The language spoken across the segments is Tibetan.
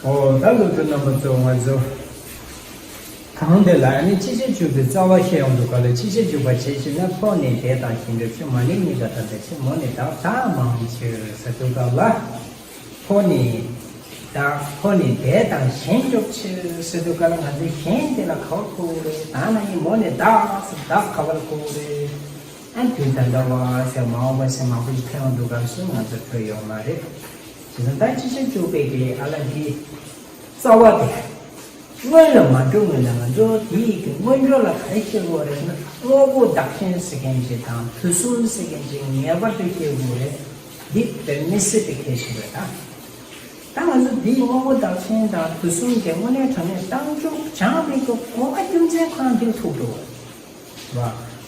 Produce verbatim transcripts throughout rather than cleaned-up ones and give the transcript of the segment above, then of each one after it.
ཨོ་ད་སློབ་ཕྲུག་རྣམ་པ་ཚོ། ང་ཚོ་གང་དེ་ལ་ནི་སྤྱི་བྱེ་བཅུ་པའི་རྩ་བ་ཤེས་ཡོང་དུས་ག་ལ། སྤྱི་བྱེ་བཅུ་པ་ཇི་ཞེ་ན། ཕོ་ནི་དེ་དང་གཞན་འགྲུབ་ཕྱིར། མ་ནིང་གཉིས་ཀ་ཐ་དད་ཕྱིར། མོ་ནི་བདག་བདག་མང་ཕྱིར་ཟེར་དུས་ག་ལ། ཕོ་ནི་བདག་ཕོ་ནི་དེ་དང་གཞན་འགྲུབ་ཕྱིར་ཟེར་དུས་ག་ལ། ང་ཚོས་གཞན་དེ་ལ་ག་པར་གོ་དགོས་རེད། ད་ན་ཡིན་མོ་ནི་བདག་ཟེར། བདག་ག་པར་གོ་དགོས་རེད། ཨ་དུས་ད་ལྟ་བ་ཟེར་མ་འོངས་པ་ཟེར་མང་པོ་ཞིག་ཕན་ཡོང་དུས་ག་ལ་སུ་ང་ཚོ་འཕྲོད་ཡོད་མ་རེད། བྱས་ཙང་ད་སྤྱི་བྱེ་བཅུ་པའི་གི་ཨ་ལ་འདི་རྩ་བ་དེ་སྔོན་ལ་མ་འགྲོ་སྔོན་ལ། ང་ཚོ་དེའི་གི་སྔོན་འགྲོ་ལ་ག་རེ་ཤེས་དགོས་རེད་ཟེར་ན། དངོས་པོ་བདག་གཞན་ཟེར་མཁན་ཅིག་དང་དུས་གསུམ་ཟེར་མཁན་ཅིག་ངེས་པར་དུ་ཤེས་དགོས་རེད། འདི་དཔེ་མི་སྲིད་པའི་གལ་ཆེན་པོ་རེད་ད། ད་ང་ཚོ་འདིའི་དངོས་པོ་བདག་གཞན་དང་དུས་གསུམ་གྱི་དངོས་གནས་དྲང་གནས་བཏང་ཆོག་སྦྱངས་པའི་གི་གོ་བ་རྒྱུ་མཚན་ཁོ་རང་འདིར་ཐུག་འགྲོ་བ།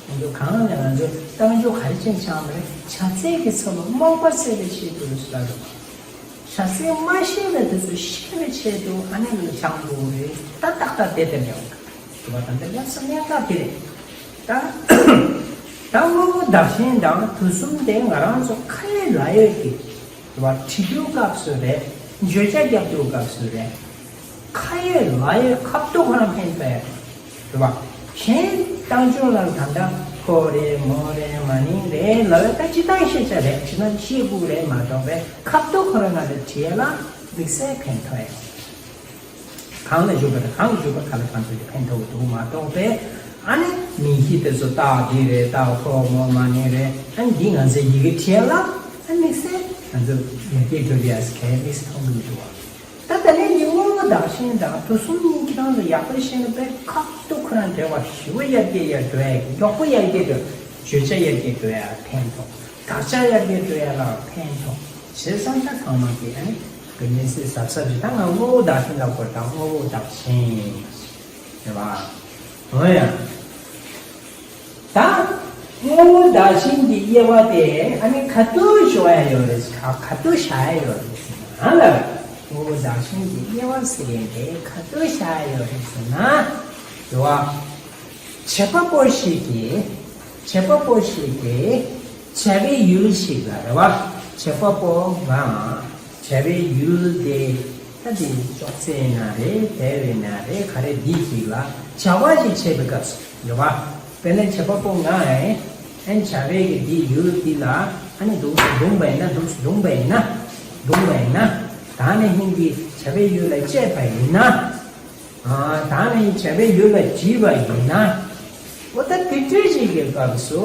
ང་ཚོ་གང་ལ་ང་ཚོ་བཏང་ཆོག་ག་རེ་བྱས་སྦྱངས་པ་རེད། བྱ་ཚིག་གི་ཚབ་ལ་རྨོངས་པ་སེལ་བའི་ཆེད་དུ་ལབ་རེད་བ། བྱ་ཚིག་མ་ཤེས་པའི་དེ་ཚོ་ཤེས་པའི་ཆེད་དུ་ཨ་ནི་ལ་སྦྱང་དགོས་རེད། ད་ཏག་ཏག་དེ་ལྟར་ཡོང་གི་རེད་བ། ད་འདི་ལབ་ས་གནད་འགག་དེ་རེད། ད་ད་དངོས་པོ་བདག་གཞན་དང་དུས་གསུམ་དེ་ང་རང་ཚོ་ཁ་ཡོད་ལག་ཡོད་ཀྱི་རེད་བ། བྲིས་དུས་སྐབས་སུ་རེད། བརྗོད་བྱ་རྒྱབ་དུས་སྐབས་སུ་རེད། ཁ་ཡོད་ལག་ཡོད་ཁ་ཐུག་ཁོ་རང་ཕན་པས་རེད་བ། གཞན་བཏང་ཆོག་ལ་ད་ལྟ་ཕོ་རེད་མོ་རེད་མ་ནིང་རེད་ལབ་ཡ་ད་སྤྱིར་བཏང་ཤེས་བྱ་རེད། སྤྱིར་བཏང་ཤེས་དགོས་རེད་མ་གཏོགས་པའི་ཁ་ཐུག་ཁོ་རང་ང་ལ་བྲིས་ལ་དམིགས་བསལ་ཕན་ཐོགས་ཡ། གང་ལ་བཞུགས་པ་དང་གང་ལ་བཞུགས་པ་ག་ལ་གང་ཚོད་ཀྱི་ཕན་ཐོགས་འདུག་མ་གཏོགས་པས། ཨ་ནི་མིང་གཞི་དེ་ཚོ་རྟགས་འདི་རེད། རྟགས་ཕོ་མོ་མ་ནིང་རེད། ཨ་ནི་འདི་ང་ཚོས་ཡི་གེ་བྲིས་ལ་ཨ་དམིགས་བསལ་ང་ཚོ་ཡར་རྒྱས་འགྲོ་རྒྱུ་ཡ་སི་གལ་དམིགས་བསལ་མཐོང་གི་མི་འདུག་བ། ད་ད་ལན་འདི་དངོས་པོ་བདག་གཞན་དང་དུས་གསུམ་གཉིས་ཁྱེད་རང་ཚོ་ཡག་པོ་ཤེས་ན་དཔེ་ཁ་ཐུག་ཁོ་རང་འབྲེལ་བ་ཞེ་པོ་ཡར་རྒྱས་ཡར་འགྲོ་ཡ། མགྱོགས་པོ་ཡར་རྒྱས་འགྲོ། བརྗོད་བྱ་ཡར་རྒྱས་འགྲོ་ཡ་ཕན་ཐོགས། དག་ཆ་ཡར་རྒྱས་འགྲོ་ཡ་ལ་ཕན་ཐོགས། བྱས་ཙང་ད་ཚང་མ་གིས་ཨ་ནི་གི་མི་སེར་གཟབ་གཟབ་ཅིག་ད་ང་དངོས་པོ་བདག་གཞན་ལ་གོ་ད་དངོས་པོ་བདག་གཞན་རེད་བ། འོ་ཡ། ད་དངོས་པོ་བདག་གཞན་གྱི་དབྱེ་བ་དེ་ཨ་ནི་ག་དུས་བཞག་ཡ་ཡོད་རེད། ག་ག་དུས་བཞག་ཡ་ཡོད་རེད་ཟེར་ན་ལ། དངོས་པོ་བདག་གཞན་གྱི་དབྱེ་བ་ཟེར་མཁན་དེ་ག་དུས་བཞག་ཡ་ཡོད་རེད་ཟེར་ན། རེད་བ། བྱེད་པ་པོ་ཞིག་གིས། བྱེད་པ་པོ་ཞིག་གིས་བྱ་བའི་ཡུལ་ཞིག་ལ་རེད་བ། བྱེད་པ་པོ་ང་བྱ་བའི་ཡུལ་དེ་ད་དེ་ཅོག་ཙེ་ཡིན་ན་རེད། དེབ་ཡིན་ན་རེད། ག་རེ་འདི་ཞིག་ལ་བྱ་བ་ཞིག་བྱེད་པའི་སྐབས་སུ་རེད་བ། དཔེར་ན་བྱེད་པ་པོ་ང་ཨེ་ཨན་བྱ་བའི་གི་འདི་ཡུལ་འདི་ལ་ཨ་ནི་འདུག་སེ་བརྡུངས་པ་ཡིན་ན། འདུག་སེ་བརྡུངས་པ་ཡིན་ན། བརྡུངས་པ་ཡིན་ན། ད་ནི་ཧིན་གྱི་བྱ་བའི་ཡུལ་ལ་སྤྱད་པ་ཡིན་ན། ཨ་ད་ནི་བྱ་བའི་ཡུལ་ལ་བྲིས་པ་ཡིན་ན། འོ་ད་དེ་འདྲ་ཞིག་གི་སྐབས་སུ་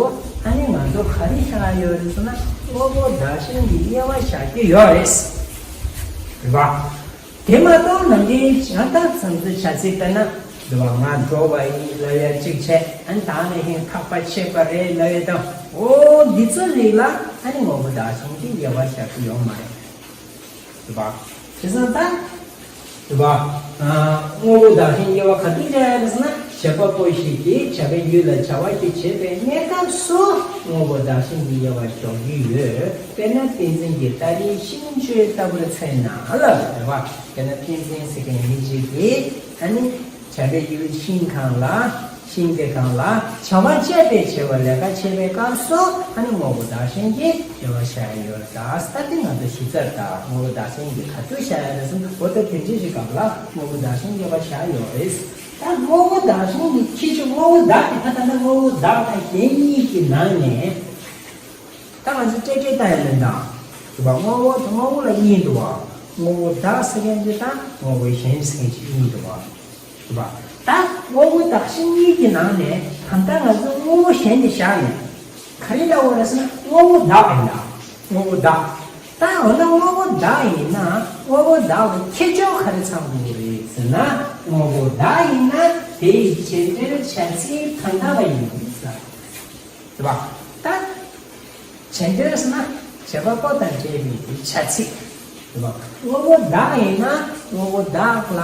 ཨ་ནི་ང་ཚོ་ག་རེ་བཞག་ཡོད་རེད་ཟེར་ན། དངོས་པོ་བདག་གཞན་གྱི་དབྱེ་བ་བཞག་གི་ཡོད་རེད། རེད་བ། དེ་མ་གཏོགས་ནམ་རྒྱུན་ང་དང་ཚང་ཚོ་བྱ་ཚིག་ལྟར་ན་འདུག་བ། ང་འགྲོ་བ་ཡིན་ལབ་ཡ་གཅིག་བྱས། ཨ་ནི་ད་ནི་ཧིན་ཐག་པ་ཆད་པ་རེད་ལབ་ཡ་དང་། འོ་འདི་ཚོ་རིགས་ལ་ཨ་ནི་དངོས་པོ་བདག་གཞན་གྱི་དབྱེ་བ་བཞག་གི་ཡོད་མ་རེད། རེད་བ། བྱས་ཙང་ད། རེད་བ། ཨ་དངོས་པོ་བདག་གཞན་དབྱེ་བ་ག་དུས་བྱ་ཡ་རེད་ཟེར་ན། བྱེད་པ་པོ་ཞིག་གིས་བྱ་བའི་ཡུལ་ལ་བྱ་བ་ཞིག་བྱེད་པའི་གནས་སྐབས་སུ་དངོས་པོ་བདག་གཞན་གྱི་དབྱེ་བ་འཇོག་རྒྱུ་ཡོད། དཔེར་ན་ཏིང་འཛིན་གྱི་ཏཱ་ལའི་ཤིང་གཅོད་ལྟ་བུར་མཚོན་ན་ལ། རེད་བ། དཔེར་ན་ཏིང་འཛིན་ཟེར་མཁན་མི་གཅིག་གིས་ཨ་ནི་བྱ་བའི་ཡུལ་ཤིང་སྒང་ལ། ཤིང་དེ་སྒང་ལ་བྱ་བ་སྤྱད་པའི་བྱེད་པ་ལས་ཀ་བྱེད་པའི་སྐབས་སུ་ཨ་ནི་དངོས་པོ་བདག་གཞན་གྱི་དབྱེ་བ་བཞག་ཡོད་ད། ད་དེ་ང་ཚོ་ཞིབ་ཚགས་ད་དངོས་པོ་བདག་གཞན་གྱི་ག་དུས་བཞག་ཡ་རེད་ཟེར་ན། འོ་ད་དེ་འདྲའི་ཞིག་སྐབས་ལ་དངོས་པོ་བདག་གཞན་དབྱེ་བ་བཞག་ཡོད་རེད། ད་དངོས་པོ་བདག་གཞན་གྱི་ཁྱད་ཆོས། དངོས་པོ་བདག་གི་ད་ལྟ་དངོས་པོ་བདག་དང་གཞན་གཉིས་ཀྱི་ནང་ནས། ད་ང་ཚོ་སྤྲེལ་སྤྲེལ་ལྟ་ཡ་ལེན་དང་། རེད་བ། དངོས་པོ་དང་དངོས་པོ་ལ་གཉིས་འདུག་བ། དངོས་པོ་བདག་ཟེར་མཁན་གྱི་དང་དངོས་པོ་གཞན་ཟེར་མཁན་གྱི་གཉིས་འདུག་བ། རེད་བ། ད་དངོས་པོ་བདག་གཞན་གཉིས་ཀྱི་ནང་ནས་ད་ལྟ་ང་ཚོ་དངོས་པོ་གཞན་དེ་བཞག་ནས་ག་རེ་ལབ་དགོས་རེད་ཟེར་ན། དངོས་པོ་བདག་ཡིན་ན། དངོས་པོ་བདག་ད་འོ་ན་དངོས་པོ་བདག་ཡིན་ན་དངོས་པོ་བདག་ལ་ཁྱད་ཆོས་ག་རེ་ཚང་དགོས་རེད་ཟེར་ན། དངོས་པོ་བདག་ཡིན་ན་དེ་ཡི་བྱེད་འབྲེལ་བྱ་ཚིག་དོན་དག་ཡིན་ཟེར། རེད་བ། ད། བྱེད་འབྲེལ་ཟེར་ན་བྱེད་པ་པོ་དང་འབྲེལ་བའི་བྱ་ཚིག་རེད་བ། དངོས་པོ་བདག་ཡིན་ན་དངོས་པོ་བདག་ལ་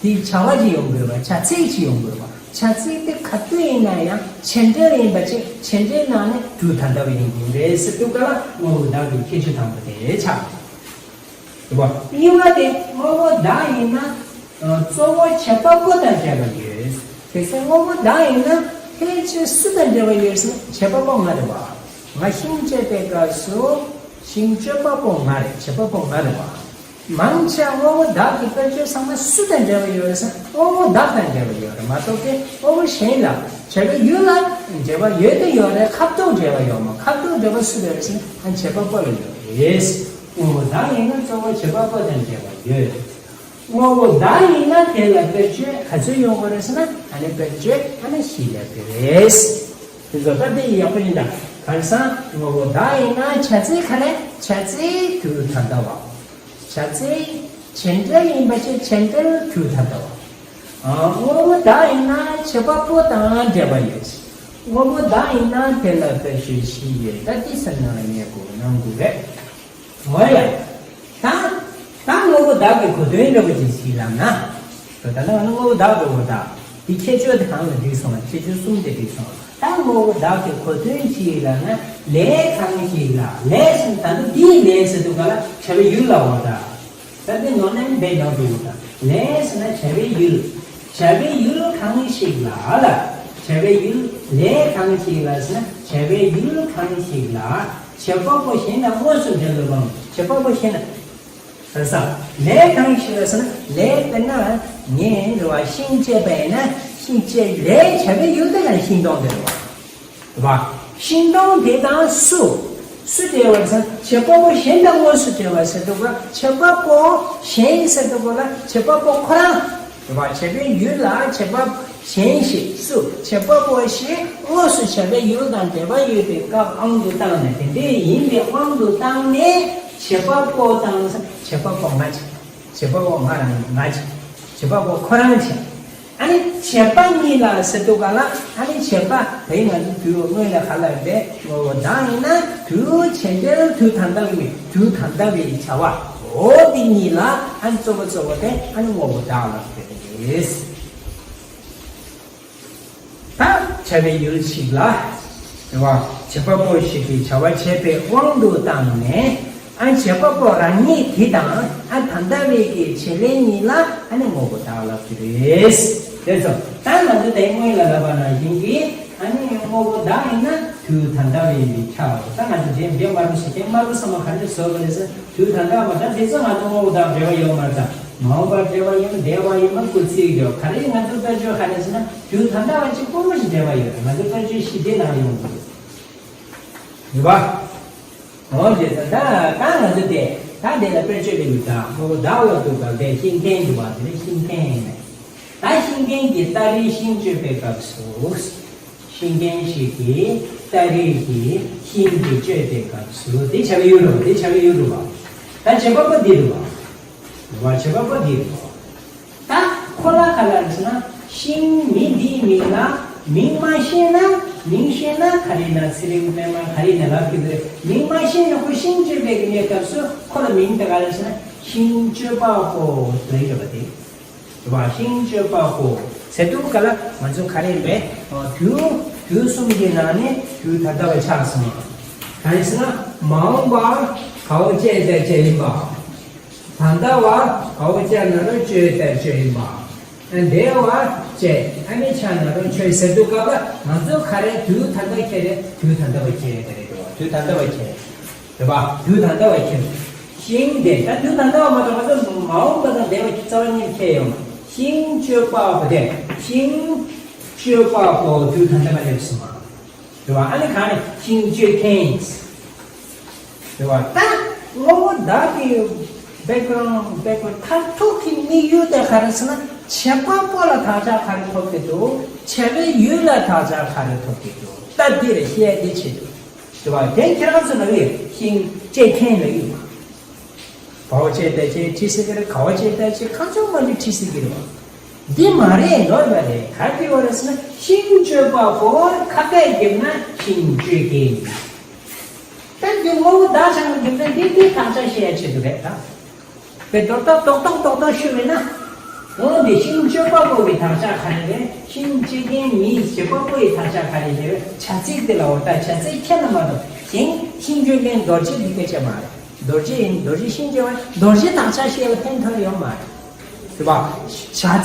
དེའི་བྱ་བ་ཅིག་ཡོང་དགོས་རེད་བ། བྱ་ཚིག་ཅིག་ཡོང་དགོས་རེད་བ། བྱ་ཚིག་དེ་ག་དུས་ཡིན་ན་ཡང་བྱེད་འབྲེལ་ཡིན་པ་ཅིག་བྱེད་འབྲེལ་ནང་ནས་དུས་ད་ལྟ་བ་ཡིན་དགོས་རེད་ཟེར་དུས་ག་ལ་དངོས་པོ་བདག་གི་ཁྱད་ཆོས་དང་པོ་དེ་ཆགས། རེད་བ། གཉིས་པ་དེ་དངོས་པོ་བདག་ཡིན་ན། ཨ། གཙོ་བོ་བྱེད་པ་པོ་དང་འབྲེལ་བ་ཡོད། དེ་ཚེ་དངོས་པོ་བདག་ཡིན་ན་ཕལ་ཆེར་སུ་དང་འབྲེལ་བ་ཡོད་ཟེར་ན་བྱེད་པ་པོ་ང་རེད་བ། ང་ཤིང་གཅོད་པའི་སྐབས་སུ་ཤིང་གཅོད་པ་པོ་ང་རེད། བྱེད་པ་པོ་ང་རེད་བ། མང་ཆེ་བ་དངོས་པོ་བདག་གི་དཔེར་བརྗོད་ཚང་མ་སུ་དང་འབྲེལ་བ་ཡོད་རེད་ཟེར་ན་དངོས་པོ་བདག་དང་འབྲེལ་བ་ཡོད་རེད་མ་གཏོགས་ཏེ་དངོས་པོ་གཞན་ལ་བྱ་བའི་ཡུལ་ལ་འབྲེལ་བ་ཡོད་དེ་ཡོད་རེད། ཁ་ཐུག་འབྲེལ་བ་ཡོད་མ། ཁ་ཐུག་འབྲེལ་བ་སུ་ལ་ཡོད་རེད་ཟེར་ན་ཨ་བྱེད་པ་པོ་ལ་ཡོད་རེད། དངོས་པོ་བདག་ཡིན་ན་གཙོ་བོ་བྱེད་པ་པོ་དང་འབྲེལ་བ་ཡོད། དངོས་པོ་བདག་ཡིན་ན་དེ་ལ་དཔེར་བརྗོད་ག་ཚོད་ཡོང་གི་རེད་ཟེར་ན་ཨ་ནི་དཔེར་བརྗོད་ཨ་ནི་བཞི་ལབ་ཀྱི་རེད། དེ་ཚོ་ད་དེ་ཡག་པོ་ཡིན་ད། གང་ཟག་དངོས་པོ་བདག་ཡིན་ན་བྱ་ཚིག་ག་རེ། བྱ་ཚིག་དུས་ད་ལྟ་བ། བྱ་ཚིག་བྱེད་འབྲེལ་ཡིན་པ་ཞིག་བྱེད་འབྲེལ་དུས་ད་ལྟ་བ། ཨ་དངོས་པོ་བདག་ཡིན་ན་བྱེད་པ་པོ་དང་འབྲེལ་བ་ཡོད། དངོས་པོ་བདག་ཡིན་ན་དེ་ལ་དཔེར་བརྗོད་བཞི་ཡོད་ད། དེ་ཚོ་ནང་ལ་ངས་གོ་གནང་དགོས་རེད། འོ་ཡ། ད། ད་དངོས་པོ་བདག་གི་གོ་དོན་འདྲ་པོ་ཅིག་ཞིག་ལབ་ན། ད་ལྟ་ང་ནི་དངོས་པོ་བདག་གི་འོ་ད། འདི་ཁྱད་ཆོས་དེ་གང་ལ་འགྲིག་སོང་ལ་ཁྱད་ཆོས་གསུམ་དེ་འགྲིག་སོང་ལ། ད་དངོས་པོ་བདག་གི་གོ་དོན་ཅིག་ལབ་ན་ལས་གང་ཞིག་ལ་ལས་ཟེར་ད་ལྟ་འདིའི་ལས་ཟེར་དུས་ག་ལ་བྱ་བའི་ཡུལ་ལ་འོ་ད། ད་འདི་ནོར་ནས་འདས་ཡོང་དུས་འོ་ད་ལས་ཟེར་ན་བྱ་བའི་ཡུལ། བྱ་བའི་ཡུལ་གང་ཞིག་ལ་ལ། བྱ་བའི་ཡུལ་ལས་གང་ཞིག་ལ་ཟེར་ན་བྱ་བའི་ཡུལ་གང་ཞིག་ལ། བྱེད་པ་པོ་གཞན་དང་དངོས་སུ་འབྲེལ་བའི་དབང་། བྱེད་པ་པོ་གཞན་དང་། ས། ལས་གང་ཞིག་ལ་ཟེར་ན་ལས་དཔེར་ན་ངས་རེ་བ་ཤིང་བཅད་པ་ཡིན་ན་ཤིང་བཅད་ལས་བྱ་བའི་ཡུལ་དེ་ལ་ཤིང་སྡོང་དེ་རེད་བ། རེད་བ། ཤིང་སྡོང་དེ་དང་སུ། སུ་འབྲེལ་བ་ཟེར་ན་བྱེད་པ་པོ་གཞན་དང་དངོས་སུ་འབྲེལ་བ་ཟེར་འདུག་ག་བྱེད་པ་པོ་གཞན་ཟེར་འདུག་ག་ལ་བྱེད་པ་པོ་ཁོ་རང་། རེད་བ། བྱེད་པའི་ཡུལ་ལ་བྱེད་པ་གཞན་ཞིག་སུ་བྱེད་པ་པོ་ཞིག་དངོས་སུ་བྱ་བའི་ཡུལ་དང་འབྲེལ་བ་ཡོད་པའི་སྐབས་དབང་དུ་བཏང་ནས་དེ་འདྲའི་ཡིན་པའི་དབང་དུ་བཏང་ནས་བྱེད་པ་པོ་དང་བྱེད་པ་པོ་ང་བྱེད། བྱེད་པ་པོ་ང་རང་ང་བྱེད། བྱེད་པ་པོ་ཁོ་རང་བྱེད། ཨ་ནི་བྱེད་པ་གཉིས་ལ་ཟེར་དུས་ག་ལ་ཨ་ནི་བྱེད་པ་དེ་ང་ཚོ་དུས་སྔོན་ལ་ག་ལ་བས་ངོ་བོ་བདག་ཡིན་ན་དུས་བྱེད་འབྲེལ་དུས་ད་ལྟ་བའི་དུས་ད་ལྟ་བའི་བྱ་བ་འོ་དེ་གཉིས་ལ་ཨ་ནི་གཙོ་བོ་གཙོ་བོ་དེ་ཨ་ནི་ངོ་བོ་བདག་ལ་ཟེར་གི་རེད། ད་བྱ་བའི་ཡུལ་ཞིག་ལ། རེད་བ། བྱེད་པ་པོ་ཞིག་གིས་བྱ་བ་བྱེད་པའི་དབང་དུ་བཏང་ནས། ཨ་བྱེད་པ་པོ་རང་ཉིད་དེ་དང་ཨ་ད་ལྟ་བའི་གི་བྱེད་ལས་གཉིས་ལ་ཨ་ནི་ངོ་བོ་བདག་ལབ་ཀྱི་རེད། དེ་ཚོ་ད་ང་ཚོ་དེ་སྔོན་ལ་ལབ་པ་ནང་བཞིན་གྱི་ཨ་ནི་དངོས་པོ་བདག་ཡིན་ན་དུས་ད་ལྟ་བའི་ཡིན་པའི་ཆ་བ་ད་ང་ཚོ་རྗེས་འདྲེ་དམར་པོ་ཞིག་ཀྱང་དམར་པོ་ཚང་མ་ག་འདྲ་བཟོ་དགོས་རེད་ཟེར་དུས་ད་ལྟ་བ་ད་དེ་ཚོ་ང་ཚོ་དངོས་པོ་བདག་འབྲེལ་བ་ཡོད་མ་རེད་ད། མ་འོངས་པར་འབྲེལ་བ་ཡིན་འདས་པ་ཡིན་མ་སྐུལ་ཚིག་ཡོད་ག་རེ་ང་ཚོ་དཔེར་བརྗོད་ག་རེ་ཟེར་ན་དུས་ད་ལྟ་བ་གཅིག་པུ་རུ་ཞིག་འབྲེལ་བ་ཡོད་རེད། ང་ཚོ་དཔེར་བརྗོད་ཞི་བདེ་ནང་ཡོང་དགོས་རེད་བ། འོ་དེ་ད་ད་ང་ཚོ་དེ་ད་དེ་ལ་དཔེར་བརྗོད་ལས་མི་ད་ངོ་བོ་བདག་ལ་འདུག་ག་དེ་ཤིང་མཁན་འདུག་བ་དེ་ནི་ཤིང་མཁན་ཡིན་ནས་ད་ཤིང་མཁན་གྱི་སྟ་རེའི་ཤིང་གཅོད་པའི་སྐབས་སུ། ཤིང་མཁན་ཞིག་གིས་སྟ་རེ་ཞིག་ཤིང་གིས་གཅོད་པའི་སྐབས་སུ་དེ་བྱ་བའི་ཡུལ་རུ་བ་དེ་བྱ་བའི་ཡུལ་རུ་བ། ད་བྱེད་པ་པོ་འདི་རུ་བ། རུ་བ་བྱེད་པ་པོ་འདི་རུ་བ། ད་ཁོ་ལ་ག་ལ་རེད་ཟེར་ན་ཤིང་མི་འདིའི་མིང་ལ་མིང་མ་ཤེས་ན་མིང་ཤེས་ན་ག་རེ་ན་ཚེ་རིང་པད་མ་ག་རེ་ན་ལབ་ཀྱི་འདུག་མིང་མ་ཤེས་ན་ཁོ་ཤིང་གཅོད་པའི་གནས་སྐབས་སུ་ཁོ་ལ་མིང་དེ་ག་རེ་ཟེར་ན་ཤིང་གཅོད་པ་པོ་ལབ་ཡོད་པ་དེ། རེད་བ། ཤིང་གཅོད་པ་པོ། ཟེར་དུས་ག་ལ་ང་ཚོ་ག་རེ་ཡིན་པས། དུས་དུས་གསུམ་གྱི་ནང་ནས་དུས་ད་ལྟ་བ་ཆགས་སོང་། ག་རེ་ཟེར་ན་མ་འོངས་པ་ག་བ་བཅད་བཅད་བཅད་ཡིན་པ། ད་ལྟ་བ་ག་བ་བཅད་ན་རུ་གཅོད་བཅད་བཅད་ཡིན་པ། འདས་པ་བཅད་ཨ་ནི་ཆགས་ན་རུ་གཅོད་ཟེར་དུས་སྐབས་ལ་ང་ཚོ་ག་རེ་དུས་ད་ལྟ་ཁྱེར་རེད་དུས་ད་ལྟ་བ་ཁྱེར་རེད་དུས་ད་ལྟ་བ་ཁྱེར། རེད་པ། དུས་ད་ལྟ་བ་ཁྱེར། ཤིང་དེ་ད་དུས་ད་ལྟ་བ་མ་གཏོགས་ང་ཚོ་མ་འོངས་པ་དང་འདས་པ་རྩ་བ་ཉིད་ཁྱེར་ཡོང་། ཤིང་གཅོད་པ་པོ་དེ་ཤིང་གཅོད་པ་པོ་དུས་ད་ལྟ་བ་སླེབས་སོང་བ། རེད་པ། ཨ་ནི་གང་ནས་ཤིང་གཅོད་མཁན་ཡིན། རེད་པ། ད་དངོས་པོ་བདག་གི་བེག་གྷ་རའུན་ཌི་བེག་གྷ་རའུན་ཌི་མཐར་ཐུག་གི་དམིགས་ཡུལ་དེ་ག་རེ་ཟེར་ན་བྱེད་པ་པོ་ལ་དག་ཆ་ག་རེ་ཐོབ་ཀྱི་འདུག་བྱ་བའི་ཡུལ་ལ་དག་ཆ་ག་རེ་ཐོབ་ཀྱི་འདུག་ད་འདི་རེད་བཤད་འདི་བྱེད་འདུག་རེད་བ། དེ་ཁྱེད་རང་ཚོ་ལ་ཡོད་ཤིང་བཅད་མཁན་ལ་ཡོད་པ། བ་བ་བཅད་ད་བཅད་ཁྲི་སི་ཀི་རེད། ག་བ་བཅད་ད་བཅད་ཁ་ཚོ་མ་ནི་ཁྲི་སི་ཀི་རེད་བ། འདི་མ་རེད་ནོར་བ་རེད། ག་དེ་བ་རེད་ཟེར་ན་ཤིང་གཅོད་པ་པོ་ཁ་སྐད་བརྒྱབ་ན་ཤིང་གཅོད་མཁན་ཡིན། ད་འདི་ངོ་བོ་བདག་ཆགས་ན་རྒྱུ་མཚན་འདི་འདི་དག་ཆ་བཤད་ཡ་ཆེད་དུ་རེད་ད། པའི་རྡོག་རྡོག་རྡོག་རྡོག་རྡོག་རྡོག་ཞུ་བས་ན། འོ་འདི་ཤིང་གཅོད་པ་པོ་གི་དག་ཆ་ག་རེ་རེད། ཤིང་གཅོད་མཁན་མིའི་བྱེད་པ་པོ་ཡི་དག་ཆ་ག་རེ་རེད། བྱ་ཚིག་དེ་ལ་འོ་ད་བྱ་ཚིག་ཁྱེད་རྣམ་པ་དང་གཞན་ཤིང་གཅོད་མཁན་རྡོ་རྗེ་འདི་སྐད་ཆ་མ་རེད། རྡོ་རྗེ་ཡིན་རྡོ་རྗེ་ཤིང་གཅོད་པ་རྡོ་རྗེ་དག་ཆ་བཤད་ལ་ཕན་ཐོགས་ཡོད་མ་རེད། རེད་པ། བྱ་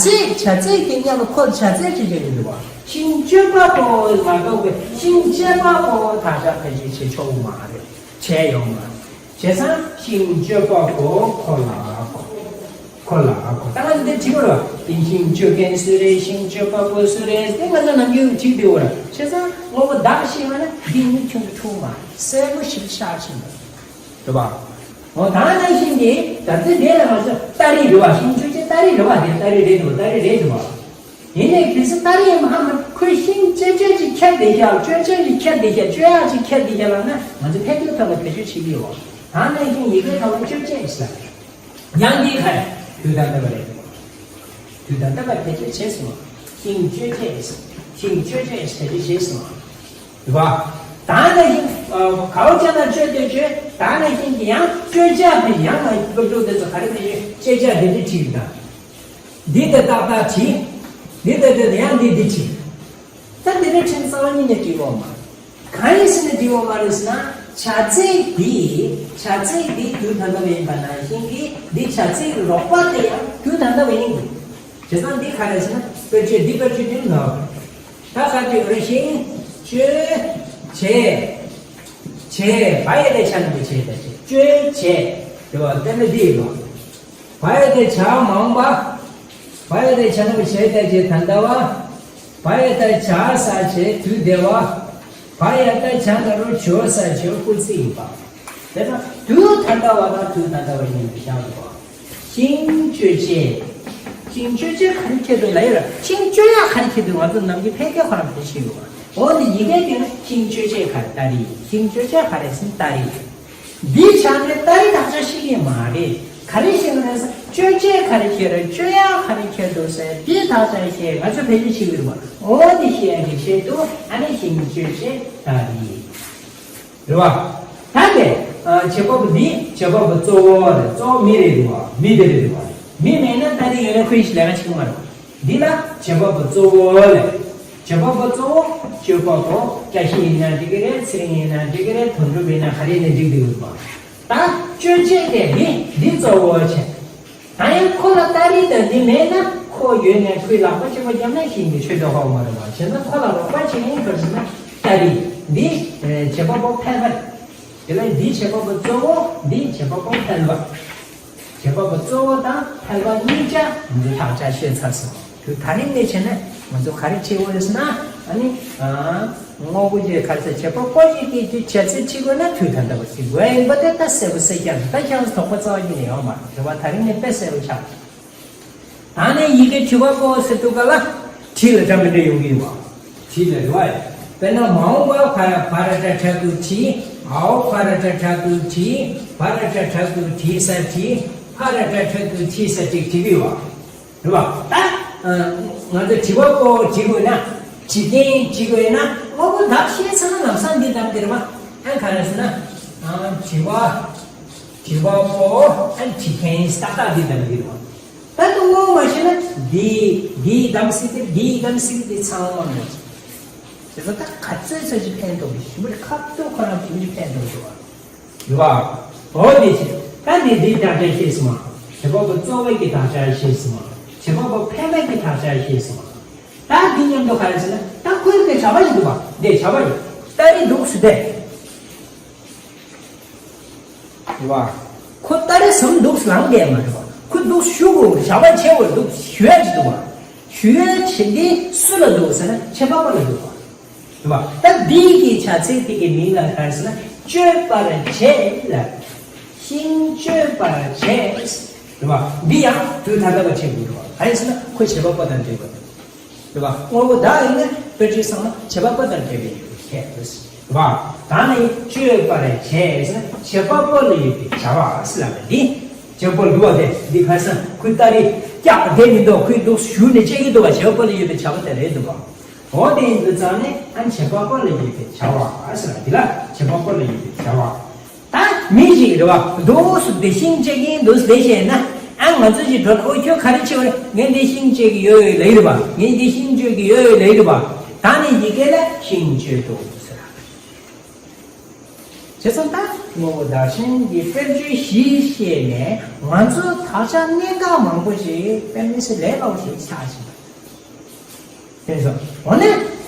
ཚིག་བྱ་ཚིག་གི་མཉམ་དུ་ཁོ་བྱ་ཚིག་ཅིག་ཡོད་འདུག་བ། ཤིང་གཅོད་པ་པོ་མ་གཏོགས་པའི་ཤིང་གཅོད་པ་པོ་དག་ཆ་ཕལ་ཆེར་བྱེད་ཆོག་མ་རེད། བྱས་ཡོད་མ་རེད། བྱས་ཙང་ཤིང་གཅོད་པ་པོ་ཁོ་ལ་གོ། ཁོ་ལ་གོ། ད་ང་ཚོ་འདིར་བྲིས་པ་རེད་བ། དེ་ཤིང་གཅོད་མཁན་སུ་རེད། ཤིང་གཅོད་པ་པོ་སུ་རེད། དེ་ང་ཚོ་ནམ་རྒྱུན་བྲིས་བསྡད་ཡོད་རེད། བྱས་ཙང་དངོས་པོ་བདག་ཤེས་པ་ན་འདི་གཉིས་ཁྱོན་དུ་འཁྲུལ་མ་རེད། གསལ་པོ་ཞིག་ཤར་ཕྱིན་པ་རེད། རེད་བ། འོ་ད་ནང་བཞིན་གྱི་ད་ལྟ་འདི་ལ་ང་ཚོ་སྟ་རེ་རེད་བ། ཤིང་གཅོད་ཅེས་སྟ་རེ་རེད་བ། དེ་སྟ་རེ་རེད་འདུག་སྟ་རེ་རེད་འདུག་བ། ཡིན་ནའི་དུས་སུ་སྟ་རེ་མ་ཧ་མ་ཁོས་ཤིང་གཅོད་ཅེས་ཅིག་ཁྱེར་བསྡད་ཤག་གཅོད་ཅེས་ཅིག་ཁྱེར་བསྡད་ཤག་གཅོད་ཡག་ཅིག་ཁྱེར་བསྡད་ཤག་ལབ་ན་ང་ཚོ་ཕལ་ཆེར་ཐོག་ལ་བེད་སྤྱོད་བྱེད་ཀྱི་ཡོད། ད་ནང་བཞིན་ཡི་གེ་ཐོག་ལ་གཅོད་ཅེས་ཟེར། ཡང་འདི་ག་རེ། དུས་དང་རྣམ་པ་རེད། དུས་དང་རྣམ་པ་བེད་སྤྱོད་བྱས་སོང་། ཤིང་གཅོད་ཅེས། ཤིང་གཅོད་ཅེས་བེད་སྤྱོད་བྱས་སོང་། རེད་བ། ད་ནང་བཞིན་གའོ་ཅ་ན་གཅོད་དེ་གཅོད། ད་ནང་བཞིན་གྱི་ཡང་གཅོད་ཅེས་དེ་ཡང་ང་སློབ་ཕྲུག་དེ་ཚོ་ག་རེ་བེད་སྤྱོད་བྱས་ཅེས་དེ་འདྲ་བྲིས་ཡོད་ད། འདི་དེ་ཏག་ཏག་བྲིས། འདི་དེ་དེ་ཡང་འདི་འདི་བྲིས། ད་འདི་འདྲ་ཕྲན་ཚེགས་གཉིས་ནས་བྲིས་ཡོད་མ་རེད། གང་ཡིན་ཟེར་ན་བྲིས་ཡོད་མ་རེད་ཟེར་ན། བྱ་ཚིག་འདི། བྱ་ཚིག་འདི་དུས་ད་ལྟ་བ་ཡིན་པ་ནང་བཞིན་གྱི་འདི་བྱ་ཚིག་རོགས་པ་དེ་ཡང་དུས་ད་ལྟ་བ་ཡིན་དགོས། བྱས་ཙང་འདི་ག་རེ་ཟེར་ན་དཔེར་བརྗོད་འདི་དཔེར་བརྗོད་འདི་ལ། ད་ག་དུས་རེ་ཤིང་གཅོད་བྱེད། བྱེད་བ་ཡི་དེ་ཆ་ནི་བྱེད་ད་བྱེད་གཅོད་བྱེད་དེ་བ་དེ་ནི་འདི་ཡིན་ནོ། བ་ཡ་དེ་བྱ་མང་པ། བ་ཡ་དེ་བྱ་ན་བྱེད་ད་བྱེད་ད་ལྟ་བ། བ་ཡ་ད་བྱ་ས་བྱེད་དུས་དེ་བ། བ་ཡ་ད་བྱ་ན་རོ་བྱོ་ས་བྱོ་སྐུལ་ཚིག་ཡིན་པ། དེ་ན་དུས་ད་ལྟ་བ་དང་དུས་ད་ལྟ་བ་ཡིན་པའི་ཤ་བ། ཤིང་གཅོད་ཅེས། ཤིང་གཅོད་ཅེས་ག་རེ་ཁྱེད་དུ་ལ་ཡོད་ར། ཤིང་གཅོད་ཡ་ག་རེ་ཁྱེད་དུ་ང་ཚོ་ནམ་རྒྱུན་ཕལ་སྐད་ཁོ་རང་དེ་ཤེས་ཡོད། འོ་དེ་ཡི་གེ་དེ་ན་ཤིང་གཅོད་ཅེས་ག་རེ་ད་རེད། ཤིང་གཅོད་ཅེས་ག་རེ་ཟིན་ད་རེད། འདི་ཆ་ནས་ཏ་རི་དག་ཆ་ཤེས་ཀྱི་མ་རེད། ག་རེ་ཤེས་ན་ཟེར་གཅོད་བྱེད་ག་རེ་ཤེས་རེད། གཅོད་ཡག་ག་རེ་ཤེས་འདུག་ཟེར་དེ་དག་ཆ་ཤེས། ང་ཚོ་ཕལ་ཆེར་ཤེས་ཀྱི་རེད་པ། འོ་དེ་ཤེས་ཡག་གི་ཆེད་དུ་ཨ་ནི་ཤིང་གཅོད་བྱེད་ཏ་རི་རེད་པ། ད་དེ་བྱེད་པ་པོ་འདི་བྱེད་པ་པོ་གཙོ་བོ་རེད། གཙོ་བོ་མི་རེད་འདུག་པ། མི་དེ་རེད་འདུག་པ། མི་མེད་ན་ཏ་རི་ཡོད་ན་ཁོ་ཡི་ལས་ཀ་བྱེད་ཀྱི་མ་རེད། འདི་ལ་བྱེད་པ་པོ་གཙོ་བོ་ལས། བྱེད་པ་པོ་གཙོ་བོ་གཅོད་པ་པོ་བཀྲ་ཤིས་ཡིན་ན་འགྲིག་གི་རེད། ཚེ་རིང་ཡིན་ན་འགྲིག་གི་རེད། དོན་གྲུབ་ཡིན་ན་ག་རེ་ཡིན་ན་འགྲིག་འདུག་པ། ད་གཅོད་བྱེད་དེ་འདི་འདི་གཙོ་བོ་བྱས། ད་ཡང་ཁོ་ལ་ཏ་རི་དང་འདི་མེད་ན་ཁོ་ཡོད་ནས་ཁོའི་ལག་པ་གཅིག་པོ་བརྒྱབ་ན་ཤིང་གི་ཆོས་འདོད་ཧོག་མ་རེད་པ། བྱས་ན་ཁོ་ལ་རོགས་པ་བྱེད་མཁན་ག་རེ་ཟེར་ན་ཏ་རི། འདི་བྱེད་པ་པོ་ཕལ་པ་རེད། དེ་ལས་འདི་བྱེད་པ་པོ་གཙོ་བོ། འདི་བྱེད་པ་པོ་ཕལ་པ། བྱེད་པ་པོ་གཙོ་བོ་དང་ཕལ་པ་གཉིས་ཆ་ང་ཚོས་དག་ཆ་ཤེས་ཚར་སོང་། དུས་ད་རིང་ནས་བྱས་ན་ང་ཚོ་ག་རེ་བྱེད་དགོས་རེད་ཟེར་ན། ཨ་ནི་དངོས་པོ་ཅིག་ག་རེ་ཟེར། བྱེད་པ་པོ་ཅིག་གིས་ཅིག་བྱེད་ཚུལ་བྱེད་དགོས་ན་དུས་ད་ལྟ་བ་ཞིག་དགོས་ཡིན་པ་དེ་ད་གསལ་པོ་གསལ་རྐྱང་རེད། ད་ཁྱེད་རང་ཚོ་དོགས་པ་རྩ་བ་ཉིད་ནས་ཡོད་མ་རེད། རེད་པ། ད་རིང་ནས་དཔེ་གསལ་པོ་ཆགས། ད་ནི་ཡི་གེ་བྲི་བ་པོ་ཟེར་དུས་ག་ལ་བྲི་ལ་འདྲ་མི་འདྲ་ཡོང་གི་ཡོད་པ། བྲི་ལ་རེད་པ། དཔེར་ན་མ་འོངས་པ་ཕ་ཕ་ར་ཏྲ་ཁྲ་ཏུ་བྲི། འའོ་ཕ་ར་ཏྲ་ཁྲ་ཏུ་བྲི། ཕ་ར་ཏྲ་ཁྲ་ཏུ་བྲི་ས་བྲི། ཕ་ར་ཏྲ་ཁྲ་ཏུ་བྲི་ས་ཅིག་བྲི་གི་ཡོད་པ། རེད་པ། ད་ང་ཚོ་བྲི་བ་པོ་བྲི་དགོས་ན། བྲི་མཁན་བྲི་དགོས་ན་དངོས་པོ་བདག་ཤེས་ཚར་ན་ལམ་སང་འདི་བདམས་ཀྱི་རེད་པ། ཨ་ག་རེ་ཟེར་ན། བྲི་བ། བྲི་བ་པོ་ཨ་བྲི་མཁན་ཏག་ཏག་འདི་བདམས་ཀྱི་རེད་པ། ད་དུང་ངོ་མ་ཤེས་ན་འདི་འདི་གདམ་སྲིད་དེ་འདི་གདམ་སྲིད་དེ་ཚང་མ་མེད། དེ་ཚོ་ད་ག་ཚོད་ཚོད་ཅིག་ཕན་ཐོགས་ཀྱི་ཞིམ་པོ་རེད། ཁ་ཐུག་ཁོ་རང་ཞིམ་པོ་ཕན་ཐོགས་འདུག་བ། ཡོད་པ། འོ་དེ་བྱས། ད་འདི་འདི་དག་ཆ་ཤེས་སོང་ང་། བྱེད་པ་པོ་གཙོ་བོ་གི་དག་ཆ་ཤེས་སོང་ང་། བྱེད་པ་པོ་ཕལ་པ་གི་དག་ཆ་ཤེས་སོང་ང་། ད་འདི་མཉམ་དུ་ག་རེ་ཟེར་ན་ད་ཁོའི་དེ་བྱ་བ་ཞིག་འདུག་པ། འདི་བྱ་བ་ཡིན། ད་འདི་འདུག་སུ་བསྡད། རེད་པ། ཁོ་ཏ་རི་ཟམ་འདུག་ལངས་བསྡད་མ་རེད་པ། ཁོ་འདུག་བཞུགས་དགོས། བྱ་བ་བྱེད་དགོས་འདུག་ཞུ་ཡ་ཅིག་འདུག་པ། ཞུ་ཡ་བྱེད་འདི་སུ་ལ་འདུག་ཟེར་ན་བྱེད་པ་པོ་ལ་འདུག་པ། རེད་པ། ད་འདི་གི་བྱ་ཚིག་དེ་གི་མིང་ལ་ག་རེ་ཟེར་ན་གཅོད་པར་བྱེད་ལ། ཤིང་གཅོད་པར་བྱེད། རེད་པ། འདི་ཡང་དུས་ད་ལྟ་བ་བྱེད་དགོས་རེད་པ། ག་རེ་ཟེར་ན་ཁོ་བྱེད་པ་པོ་དང་འབྲེལ་བ་དང་། རེད་པ། དངོས་པོ་བདག་ཡིན་ན་དཔེར་བརྗོད་ཚང་མ་བྱེད་པ་པོ་དང་འབྲེལ་བའི་ཡོད་པའི་ཁྱད་དུ་ཟེར། རེད་པ། ད་ནི་གཅོད་པར་བྱེད་ཟེར་ན་བྱེད་པ་པོ་ལ་ཡོད་པའི་བྱ་བ་ཟེར་ལབ་པ་འདི། བྱེད་པོ་འདུག་པ་དེ་འདི་ཁ་སང་ཁོའི་ཏ་རི་སྐྱག་བསྡད་མི་འདུག་ཁོའི་འདུག་ཞུ་ནས་བྱེད་ཀྱི་འདུག་པ། བྱེད་པ་པོ་ལ་ཡོད་པའི་བྱ་བ་དེ་རེད་འདུག་པ། འོ་དེ་ཡིན་དུས་ཙང་ནས་ཨ་བྱེད་པ་པོ་ལ་ཡོད་པའི་བྱ་བ་ཟེར་ལབ་འདི་ལ་བྱེད་པ་པོ་ལ་ཡོད་པའི་བྱ་བ། ད་མི་ཞིག་རེད་པ། འདུག་སུ་བསྡད་ཤིང་གཅོད་ཀྱིན་འདུག་སུ་བསྡད་བྱས་ན། ཨ་ང་ཚོ་ཞིག་འགྲོ་ན་ཨོ་ཁྱོད་ག་རེ་བྱེད་པ་རེད། ངས་འདི་ཤིང་གཅོད་ཀྱི་ཡོད་ལབ་ཀྱི་རེད་པ། ངས་འདི་ཤིང་གཅོད་ཀྱི་ཡོད་ལབ་ཀྱི་རེད་པ། ད་ནི་ཡི་གེ་ལ་ཤིང་གཅོད་འདུག་ཟེར། བྱས་ཙང་ད་དངོས་པོ་བདག་གཞན་གྱི་དཔེར་བརྗོད་བཞི་བཤད་ནས་ང་ཚོ་དག་ཆ་གནད་འགག་མང་པོ་ཞིག་དཔེ་མི་སྲིད་ལས་སླ་པོ་ཞིག་ཆགས་ཤིང་། དེ་ཚོ་འོ་ན་ད་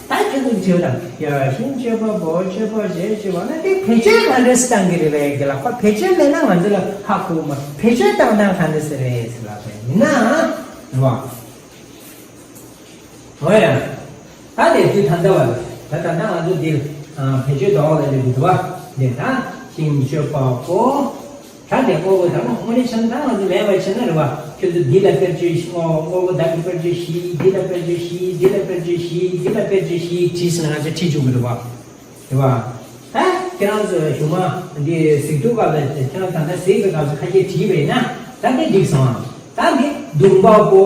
ཁྱོད་ཚོ་ ཞེས་དང་། ཡ་ཤིང་གཅོད་པ་པོ་གཅོད་པ་ཞེས་ཞུ་བ་ན་དེ་བེད་སྤྱོད་ག་འདྲ་སེ་བཏང་གི་རེད་པས་གི་ལ། ཁོ་བེད་སྤྱོད་མེད་ན་ང་ཚོ་ལ་ཧ་གོ་མ། བེད་སྤྱོད་བཏང་སྟངས་ག་འདྲ་སེ་རེད་ཟེར་ལབ་པས་ཡིན་ན། རེད་བ། འོ་ཡ། ད་དེ་དུས་ད་ལྟ་བ་ལ་ད་ད་ལྟ་ང་ཚོ་འདི་བེད་སྤྱོད་འདོགས་ལ་ལས་འདུག་བ། འདི་ད་ཤིང་གཅོད་པ་པོ། ད་དེ་དངོས་པོ་དང་དངོས་གནས་བྱས་ན་ད་ང་ཚོ་མེད་པ་བྱས་ན་རེད་བ། ཁྱོད་ཚོ་འདི་ལ་དཔེར་བརྗོད་བཞི། དངོས་པོ་བདག་གི་དཔེར་བརྗོད་བཞི། འདི་ལ་དཔེར་བརྗོད་བཞི། འདི་ལ་དཔེར་བརྗོད་བཞི། འདི་ལ་དཔེར་བརྗོད་བཞི་བྲིས་ཟིན་ན་ང་ཚོ་བྲིས་བཅུག་གི་རེད་བ། རེད་བ། ད་ཁྱེད་རང་ཚོ་གཞུག་མ་འདི་གཟིགས་འདུག་ག་ལ་ཁྱེད་རང་ད་ལྟ་གཟིགས་པའི་སྐབས་སུ་ཁ་ཤས་བྲིས་པས་ན་ད་འདི་འགྲིག་སོང་། ད་འདི་བརྡུང་བ་པོ།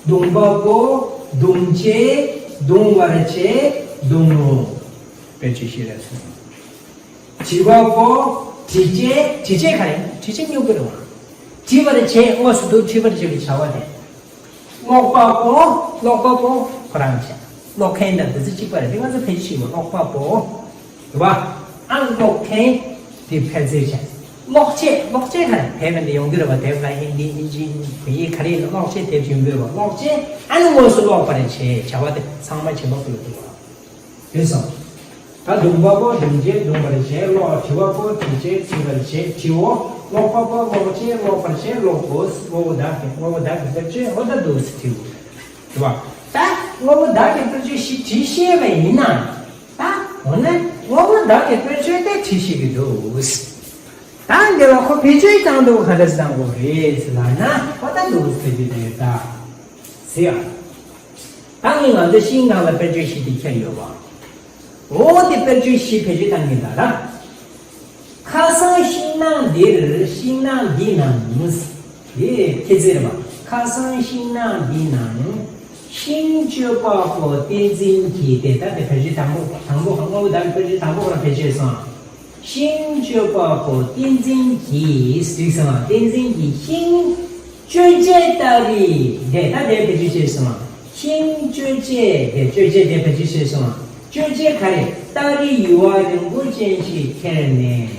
བརྡུང་བ་པོ། བརྡུང་བྱེད། བརྡུང་བར་བྱེད། བརྡུང་ལུགས། དཔེར་བརྗོད་བཞི་རེད་སོང་། བྲི་བ་པོ། བྲི་བྱེད། བྲི་བྱེད་ག་རེ། བྲི་བྱེད་སྨྱུ་གུ་རེད་བ། བྲི་བར་བྱེད། དངོས་སུ་འདུག་བྲི་བར་བྱེད་པའི་བྱ་བ་དེ། ཀློག་པ་པོ། ཀློག་པ་པོ་ཁོ་རང་བྱས། ཀློག་མཁན་དང་འདི་ཚོ་གཅིག་པ་རེད་དེ། ང་ཚོ་ཕལ་ཆེར་ཀློག་པ་པོ་རེད་བ། ཨ་ཀློག་མཁན་དེ་ཕལ་ཆེར་བྱས། ཀློག་བྱེད། ཀློག་བྱེད་ག་རེ། བོད་སྐད་འདི་ཡོང་གི་རེད་བ། དེབ་ལ་ཧིན་དི་ཨིན་ཇི་བོད་ཡིག་ག་རེ་ཡིན་ན་ཀློག་བྱེད་དེབ་ཡོང་གི་རེད་བ། ཀློག་བྱེད་ཨ་ནི་དངོས་སུ་ཀློག་པར་བྱེད་བྱ་བ་དེ་ཚང་མ་བྱེད་པ་པོ་ཡོང་གི་རེད་བ། དེ་སོང་། ད་བརྡུང་བ་པོ་བརྡུང་བྱེད་བརྡུང་བར་བྱེད། ཀློག་བྲི་བ་པོ་བྲི་བྱེད་བྲི་བར་བྱེད། བྲིའོ། ཀློག་པ་པོ་ཀློག་བྱེད་ཀློག་པར་བྱེད། ཀློག་གོ། དངོས་པོ་བདག་གི། དངོས་པོ་བདག་གི་དཔེར་བརྗོད་འོ་ད་འདུག་སེ་བྲིའོ། རེད་བ། ད་དངོས་པོ་བདག་གི་དཔེར་བརྗོད་བཞི་བྲིས་ཤེས་པ་ཡིན་ན། ད་འོ་ན་དངོས་པོ་བདག་གི་དཔེར་བརྗོད་དེ་བྲིས་ཤེས་ཀྱི་འདུག། ད་འདི་ལ་ཁོ་བེད་སྤྱོད་བཏང་འདུག་ག་འདྲ་སེ་བཏང་དགོས་རེད་ཟེར་ལབ་ན། འོ་ད་འདུག་སེ་བྲིས་དེ་ད་ཟེར་ཡ། ད་ངས་ང་ཚོ་ཤིང་ནང་ལ་དཔེར་བརྗོད་བཞི་དེ་ཁྱེར་ཡོད་པ། འོ་དེ་དཔེར་བརྗོད་བཞི་བེད་སྤྱོད་བཏང་གི་ད་ར། ཁ་སང་ཤིང་ནགས་འདིར། ཤིང་ནགས་འདི་ནང་། འདི་ཁྱེད་ཚོས་རེད་པ། ཁ་སང་ཤིང་ནགས་འདི་ནང་། ཤིང་གཅོད་པ་པོ་བསྟན་འཛིན་གྱིས། དེ་ད་དེ་བེད་སྤྱོད་དང་པོ་དང་པོ་དངོས་པོ་བདག་གི་དཔེར་བརྗོད་དང་པོ་རང་བེད་སྤྱོད་སོང་། ཤིང་གཅོད་པ་པོ་བསྟན་འཛིན་གྱིས། གཟིགས་སོང་། བསྟན་འཛིན་གྱིས་ཤིང་གཅོད་བྱེད་སྟ་རེ། དེ་ད་དེ་བེད་སྤྱོད་བྱས་སོང་། ཤིང་གཅོད་བྱེད་དེ། གཅོད་བྱེད་དེ་བེད་སྤྱོད་བྱས་སོང་། གཅོད་བྱེད་ག་རེ། སྟ་རེ་ཡུ་བ་རིང་པོ་ཅན་ཞིག་ཁྱེར་ནས་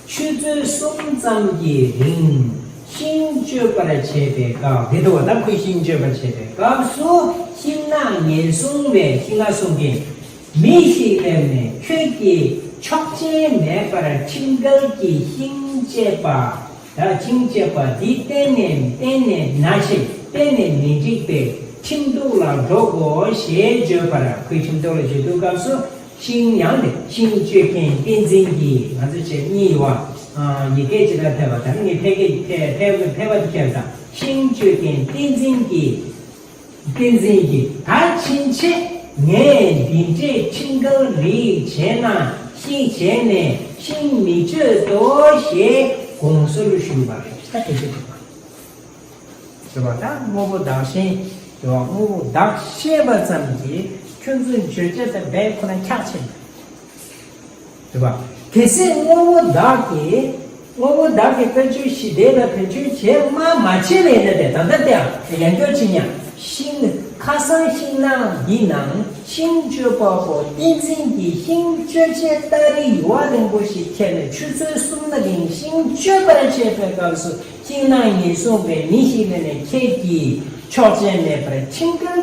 ཆུ་ཚོད་གསུམ་ཙམ་གྱི་རིང་ཤིང་གཅོད་པར་བྱེད་པའི་སྐབས། དེ་འདུག་བ། ད་ཁོས་ཤིང་གཅོད་པར་བྱེད་པའི་སྐབས་སུ་ཤིང་ནགས་ངན་སོང་བས། ཤིང་ནགས་སྲུང་མཁན། མི་ཞིག་སླེབས་ནས་ཁྱོད་ཀྱིས་ཆོག་མཆན་མེད་པར་ཁྲིམས་འགལ་གྱི་ཤིང་བཅད་པ། ད་ཤིང་བཅད་པ་འདི་གཏན་ནས་གཏན་ནས་ནག་ཤིང་གཏན་ནས་མི་འགྲིག་པས་ཁྲིམས་གཏུག་ལ་འགྲོ་དགོས་ཞེས་བརྗོད་པར། ཁོས་ཁྲིམས་གཏུག་ལ་བརྗོད་དུས་སྐབས་སུ་ཤིང་ཡང་ནི་ཤིང་གཅོད་མཁན་བསྟན་འཛིན་གྱིས། ང་ཚོ་བྱས་གཉིས་ཡོད་བ། ཡི་གེ་ཇི་ལྟར་ཕལ་བ་དང་ངས་ཕལ་སྐད་ཕལ་ཕལ་ཕལ་བ་དེ་ཁྱེར་དང་། ཤིང་གཅོད་མཁན་བསྟན་འཛིན་གྱིས། བསྟན་འཛིན་གྱིས་ད་ཕྱིན་ཆད་ངས་འདི་འདྲའི་ཁྲིམས་འགལ་རིགས་བྱས་ན་ཤིང་བྱས་ནས་ཤིང་མི་གཅོད་དོ་ཞེས་དགོངས་སོལ་ཞུས་པ་རེད། ད་དེ་ཚོ་ཐུབ་པ་ཟེར་བ། ད་དངོས་པོ་བདག་ཤེས་ཟེར་བ། དངོས་པོ་བདག་ཤེས་པ་ཙམ་གྱིས་ཁྱོད་ཚོའི་བརྗོད་བྱ་དེ་བས་ཁོ་ན་ཁྱག་ཆེ། རེད་པ། གལ་སྲིད་དངོས་པོ་བདག་གིས། དངོས་པོ་བདག་གི་དཔེར་བརྗོད་བཞི་དེ་ལ་བེད་སྤྱོད་བྱེད་མ་མ་བྱས་པ་ཡིན་ན། དེ་ད་ལྟ་དེ་ཡང་ཡང་བསྐྱར་ཕྱིན་ཡང་། ཤིང་། ཁ་སང་ཤིང་ནགས་འདི་ནང་ཤིང་གཅོད་པ་པོ་བསྟན་འཛིན་གྱིས་ཤིང་གཅོད་བྱེད་སྟ་རེ་ཡུ་བ་རིང་པོ་ཞིག་ཁྱེར་ནས་ཆུ་ཚོད་གསུམ་ལ་རིང་ཤིང་གཅོད་པར་བྱེད་པའི་སྐབས་སུ་ཤིང་ནགས་ངན་སོང་བའི་མི་ཞིག་སླེབས་ནས་ཁྱེད་ཀྱིས་ཆོག་མཆན་མེད་པར་ཁྲིམས་འགལ་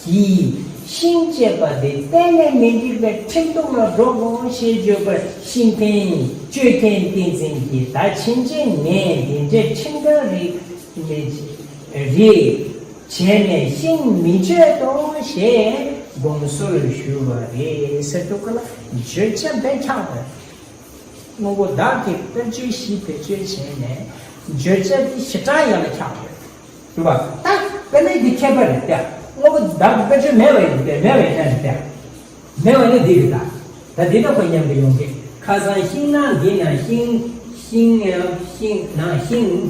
གྱིས་ཤིང་བཅད་པ་དེ་གཏན་ནས་མི་འགྲིག་པས་ཁྲིམས་གཏུག་ལ་འགྲོ་དགོས་ཞེས་བརྗོད་པར། ཤིང་མཁན་གཅོད་མཁན་བསྟན་འཛིན་གྱིས་ད་ཕྱིན་ཆད་ངས་འདི་འདྲའི་ཁྲིམས་འགལ་རིགས་རིགས་བྱས་ནས་ཤིང་མི་གཅོད་དོ་ཞེས་དགོངས་སོལ་ཞུས་པ་རེད་ཟེར་དུས་སྐབས་ལ་བརྗོད་བྱ་དཔེ་ཁྱག་པ་རེད། དངོས་པོ་བདག་གིས་དཔེར་བརྗོད་བཞི་བེད་སྤྱོད་བྱས་ནས་བརྗོད་བྱ་དེ་ཞེ་དྲག་ཡག་ལ་ཁྱག་པ་རེད། རེད་པ། ད་དཔེ་ལས་འདི་ཁྱད་པར་རེད་དེ། དངོས་པོ་བདག་གི་དཔེར་བརྗོད་མེད་པ་ཡིན་ཏེ། མེད་པ་ཡིན་ན་རེད་དེ། མེད་པ་ནི་འདི་རེད་ད། ད་འདི་ལྟ་བུ་མཉམ་དུ་ཡོང་གི། ཁ་སང་ཤིང་ནགས་འདི་ནང་ཤིང་། ཤིང་ཡང་ཤིང་ནགས་ཤིང་།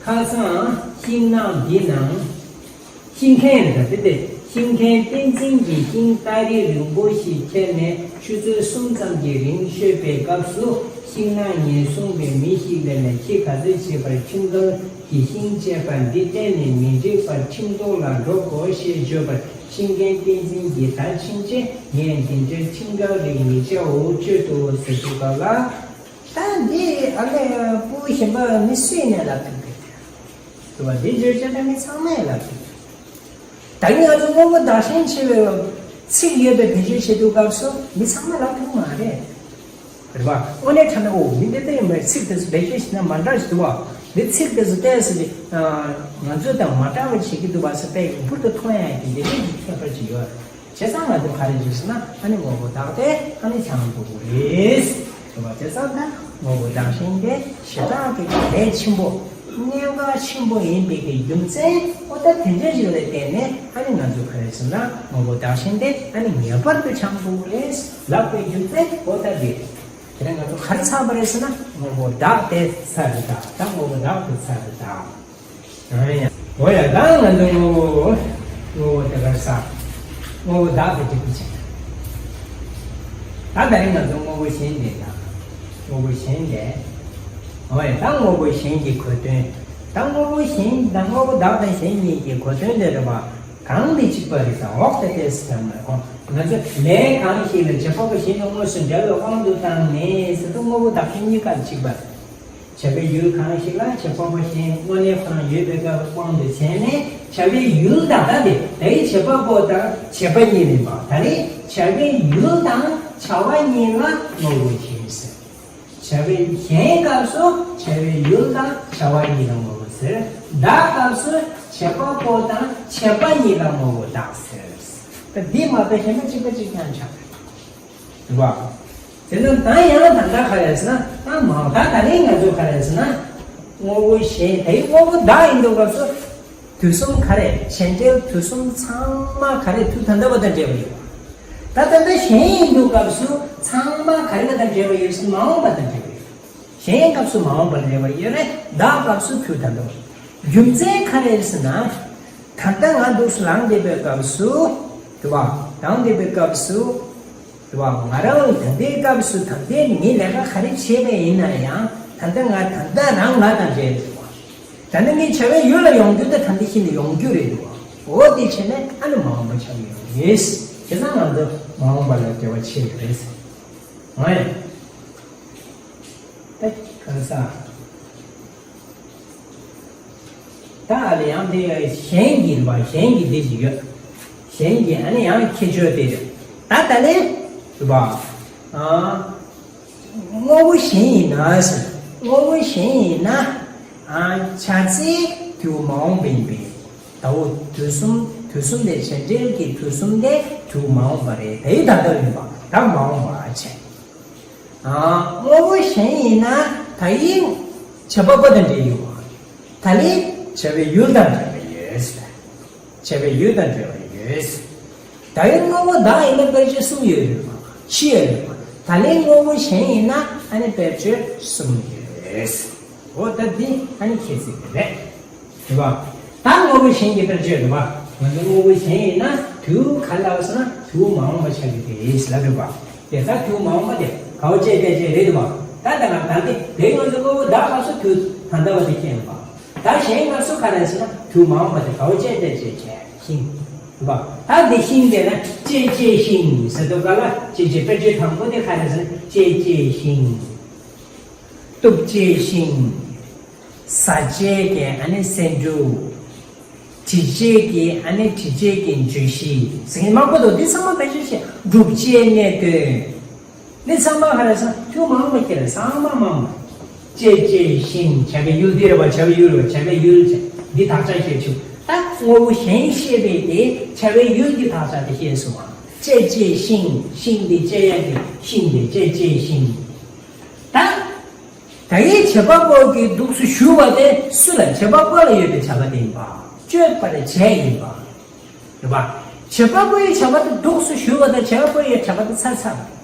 ཁ་སང་ཤིང་ནགས་འདི་ནང་། ཤིང་མཁན་ད་དེ་སྟེ། ཤིང་མཁན་བསྟན་འཛིན་གྱིས་ཤིང་སྟ་རེ་རིང་པོ་ཞིག་ཁྱེར་ནས་ཆུ་ཚོད་གསུམ་ཙམ་གྱི་རིང་ཤོད་པའི་སྐབས་སུ། ཤིང་ནགས་ངན་སོང་བའི་མི་ཞིག་སླེབས་ནས་ཁྱེད་ག་ཚོད་བྱས་པར་ཁྲིམས་འགལ་གྱི་ཤིང་བཅད་པ་འདི་གཏན་ནས་མི་འགྲིག་པར་ཁྲིམས་ཐོག་ལ་འགྲོ་དགོས་ཞེས་བརྗོད་པར། ཤིང་མཁན་བསྟན་འཛིན་གྱིས་ད་ཕྱིན་ཆད་ངས་འདི་འདྲའི་ཁྲིམས་འགལ་རིགས་མི་བྱའོ་གཅོད་དོ་ཟེར་དུས་སྐབས་ལ། ད་འདི་ཨ་ལས་སྤུ་གུ་གཞན་པ་མི་སུས་ནས་ལབ་ཐུབ་ཀྱི་རེད། དེ་བ་འདི་བརྗོད་བྱ་ད་མི་ཚང་མས་ལབ་ཐུབ་ཀྱི་རེད། ད་ངས་ང་ཚོ་དངོས་པོ་བདག་ཤེས་ཆེ་བའི་ ཚིག་ཡོད་པའི་བེད་སྤྱོད་བྱེད་དུས་སྐབས་སུ་མི་ཚང་མ་ལབ་ཐུབ་མ་རེད། རེད་པ། དངོས་གནས་དྲང་གནས་འོ་མི་འདི་ལྟ་ཡིན་པའི་ཚིག་དེ་ཚོ་བེད་སྤྱོད་བྱས་ན་མ་འདྲ་ཞིག་འདུག་བ། འདི་ཚིག་དེ་ཚོ་ལྟས་ཟེར་གྱི། ང་ཚོ་དང་མ་འདྲ་བ་བྱེད་ཀྱི་འདུག་བ་ཟེར་པའི་ཡིག་འབུར་དུ་མཐོང་ཡག་གི་འདི་འདྲའི་གི་ཁྱད་པར་ཅིག་ཡོད། བྱས་ཙང་ང་ཚོ་ག་རེ་བྱེད་ཟེར་ན་ཨ་ནི་ངོ་བོ་བདག་དེ་ཨ་ནི་སྦྱང་དགོས་ཀྱི་རེད། རེད་པ། བྱས་ཙང་ད་ངོ་བོ་བདག་གཞན་དེ་ཞེ་དྲག་གི་གལ་ཆེན་པོ། གནད་འགག་ཆེན་པོ་ཡིན་པའི་གི་རྒྱུ་མཚན་འོ་ད་དེ་འདྲ་ཞིག་ལ་བརྟེན་ནས་ཨ་ནི་ང་ཚོ་ག་རེ་ཟེར་ན་ངོ་བོ་བདག་གཞན་དེ་ཨ་ནི་ངེས་པར་དུ་སྦྱང་དགོས་རེད་ལབ་པའི་རྒྱུ་མཚན་འོ་ད་འདི་རེད། དེ་ནས་ང་ཚོ་ག་རེ་ཚར་བ་རེད་ཟེར་ན་ངོ་བོ་བདག་དེ་ཚར་རེད། ད་ད་ངོ་བོ་བདག་དེ་ཚར་རེད་ད། འོ་ཡ། འོ་ཡ། ད་ང་ཚོ་ངོ་བོ། ངོ་བོ་དེ་གར་ས། ངོ་བོ་བདག་དེ་འགྲིག་གི་ཆེ། ད་ད་རིང་ང་ཚོ་ངོ་བོ་གཞན་དེ་དང་། ངོ་བོ་གཞན་དེ། འོ་ཡ། ད་ངོ་བོ་གཞན་གྱི་གོ་དོན། ད་ངོ་བོ་གཞན་དང་ངོ་བོ་བདག་དང་གཞན་གཉིས་ཀྱི་གོ་དོན་དེ་རེད་པ། གང་དེ་གཅིག་པ་རེད་ཟེར་འོག་ཏུ་ཏོག་ཙམ་ཡང་མ་གོ། ང་ཚོ་ལས་གང་ཞིག་ལ་བྱེད་པ་པོ་གཞན་དང་དངོས་སུ་འབྲེལ་བའི་དབང་དུ་བཏང་ནས་ཟེར་དུས་ངོ་བོ་བདག་གཞན་གཉིས་ཀ་གཅིག་པ་རེད། བྱ་བའི་ཡུལ་གང་ཞིག་ལ་བྱེད་པ་པོ་གཞན་དངོས་གནས་ཁོ་རང་ཡོད་པའི་སྐབས་དབང་དུ་བྱས་ནས་བྱ་བའི་ཡུལ་དང་ད་དེ་དེའི་བྱེད་པ་པོ་དང་བྱེད་པ་གཉིས་ཡིན་པ། ད་རེས་བྱ་བའི་ཡུལ་དང་བྱ་བ་གཉིས་ལ་ངོ་བོ་གཞན་ཟེར། བྱ་བའི་གཞན་སྐབས་སུ་བྱ་བའི་ཡུལ་དང་བྱ་བ་གཉིས་ལ་ངོ་བོ་ཟེར། བདག་སྐབས་སུ་བྱེད་པ་པོ་དང་བྱེད་པ་གཉིས་ལ་ངོ་བོ་བདག་ཟེར། ད་འདི་མ་གཏོགས་གཞན་པ་གཅིག་པ་གཅིག་རྐྱང་ཆགས་རེད། རེད་པ། དེ་ནས་ད་ཡང་ད་ལྟ་ག་རེ་ཟེར་ན་ད་མ་ད་ད་རིང་ང་ཚོ་ག་རེ་ཟེར་ན། ངོ་བོ་གཞན་དེའི་ངོ་བོ་བདག་ཡིན་དུས་སྐབས་སུ། དུས་གསུམ་ག་རེ་བྱེད་འབྲེལ་དུས་གསུམ་ཚང་མ་ག་རེ་དུས་ད་ལྟ་བ་དང་འབྲེལ་བ་ཡོད་པ། ད་ད་ལྟ་གཞན་ཡིན་དུས་སྐབས་སུ་ཚང་མ་ག་རེ་བ་དང་འབྲེལ་བ་ཡོད་ཟེར་ན་མ་འོངས་པ་དང་འབྲེལ་བ་ཡོད། གཞན་སྐབས་སུ་མ་འོངས་པ་འབྲེལ་བ་ཡོད་རེད། བདག་སྐབས་སུ་དུས་ད་ལྟ་བ། རྒྱུ་མཚན་ག་རེ་ཟེར་ན། ད་ལྟ་ང་འདུག་སེ་ལངས་བསྡད་པའི་སྐབས་སུ། དུ་བ། ལངས་བསྡད་པའི་སྐབས་སུ། དུ་བ། ང་རང་ད་ལྟའི་སྐབས་སུ་ད་ལྟའི་ངས་ལས་ཀ་ག་རེ་བྱས་པ་ཡིན་ན་ཡང་ད་ལྟ་ང་ད་ལྟ་རང་ང་དང་འབྲེལ་འདུག་བ། ད་ལྟ་ངས་བྱ་བའི་ཡུལ་ལ་ཡོང་རྒྱུ་དེ་ད་ལྟ་ཤི་ནས་ཡོང་རྒྱུ་རེད་འདུག་བ། འོ་དེ་བྱས་ནས་ཨ་ནི་མ་འོངས་པ་ཆགས་ཡོང་གི་རེད། བྱས་ཙང་ང་ཚོ་མ་འོངས་པ་ལ་འབྲེལ་བ་ཆེ་གི་རེད། ང་ཡང་། ད་གང་ཟག་ད་ཨ་ལས་ཡང་དེ་གཞན་གྱི་རེད་པ། གཞན་གྱི་དེ་ཞིག་ཡོད། གཞན་གྱི་ཨ་ནི་ཡང་ཁྱད་ཆོས་དེ་ཡོད། ད་ད་ལས་རེད་པ། ཨ། དངོས་པོ་གཞན་ཡིན་ན་ཟེར། དངོས་པོ་གཞན་ཡིན་ན། ཨ། བྱ་ཚིག་དུས་མ་འོངས་པ་ཡིན་པས། ད་འོ་དུས་གསུམ་དུས་གསུམ་དེ་བྱེད་འབྲེལ་གྱི་དུས་གསུམ་དེ་དུས་མ་འོངས་པ་རེད། དེའི་ད་ལྟ་ཡིན་པ་ད་མ་འོངས་པ་བྱས། ཨ། དངོས་པོ་གཞན་ཡིན་ན་ད་ཡིན་བྱེད་པ་པོ་དང་འབྲེལ་ཡོད་པ། ད་ལས་བྱ་བའི་ཡུལ་དང་འབྲེལ་བ་ཡོད། བྱ་བའི་ཡུལ་དང་འབྲེལ་བ་ཡོད། ད་ཡིན་དངོས་པོ་བདག་ཡིན་ན་དཔེར་བརྗོད་གསུམ་ཡོད་རེད་པ། བཞི་ཡོད་རེད་པ། ད་ལས་དངོས་པོ་གཞན་ཡིན་ན་ཨ་ནི་དཔེར་བརྗོད་གསུམ་ཡོད་རེད། འོ་ད་འདི་ཨ་ནི་ཁྱད་ཚིག་རེད། རེད་པ། ད་དངོས་པོ་གཞན་གྱི་དཔེར་བརྗོད་རེད་པ། ང་ཚོ་དངོས་པོ་གཞན་ཡིན་ན་དུས་ག་ལ་བ་ཟེར་ན་དུས་མ་འོངས་པ་ཆགས་ཀྱི་རེད་ལབ་རེད་པ། དེ་ད་དུས་མ་འོངས་པ་དེ་ག་བ་བཅད་བཅད་བཅད་རེད་འདུག་པ། ད་ད་ང་ད་དེ་དེ་ང་ཚོ་དངོས་པོ་བདག་སྐབས་སུ་དུས་ད་ལྟ་བ་དེ་ཤེས་རེད་པ། ད་གཞན་སྐབས་སུ་ག་རེ་ཟེར་ན་དུས་མ་འོངས་པ་དེ་ག་བ་བཅད་བཅད་བཅད་བཅད་ཤིང་། རེད་པ། ད་དེ་ཤིང་དེ་ན་བཅད་བཅད་ཤིང་ཟེར་དུས་ག་ལ་བཅད་བཅད་དཔེར་བརྗོད་དང་པོ་དེ་ག་རེ་ཟེར་ན་བཅད་བཅད་ཤིང་། གཏུབ་བྱེད་ཤིང་། ཟ་བྱེད་ཀྱི་ཨ་ནི་སེ་འབྲུ། བྲི་བྱེད་ཀྱི་ཨ་ནི་བྲི་བྱེད་ཀྱི་བརྗོད་གཞི་ཟེར་མཁན་མང་པོ་འདུག་འདི་ཚང་མ་བེད་སྤྱོད་བྱེད་སྒྲུབ་བྱེད་གནས་སྐབས། འདི་ཚང་མ་ག་རེ་ཟེར་དུས་མ་འོངས་པ་ཁྱེར་ཚང་མ་མང་མ། བཅད་བཅད་ཤིང་བྱ་བའི་ཡུལ་འདི་རེད་པ། བྱ་བའི་ཡུལ་རེད་པ། བྱ་བའི་ཡུལ་བྱ་འདི་དག་ཆ་བཤད་ཆུག་ད་དངོས་པོ་གཞན་བཤད་པའི་དེ་བྱ་བའི་ཡུལ་གྱི་དག་ཆ་དེ་བཤད་སོང་བ། བཅད་བཅད་ཤིང་ཤིང་འདི་བཅད་ཡ་གི་ཤིང་འདི་བཅད་བཅད་ཤིང་། ད། ད་ཡིན་བྱེད་པ་པོ་གི་འདུག་སེ་ཞུ་བ་དེ་སུ་ལ་བྱེད་པ་པོ་ལ་ཡོད་པའི་བྱ་བ་དེ་ཡིན་པ། སྤྱོད་པར་བྱེད་ཡིན་པ། རེད་པ། བྱེད་པ་པོ་ཡི་བྱ་བ་དེ་འདུག་སེ་ཞུ་བ་དང་བྱེད་པ་པོ་ཡི་བྱ་བ་དེ་ཚར་ཚར།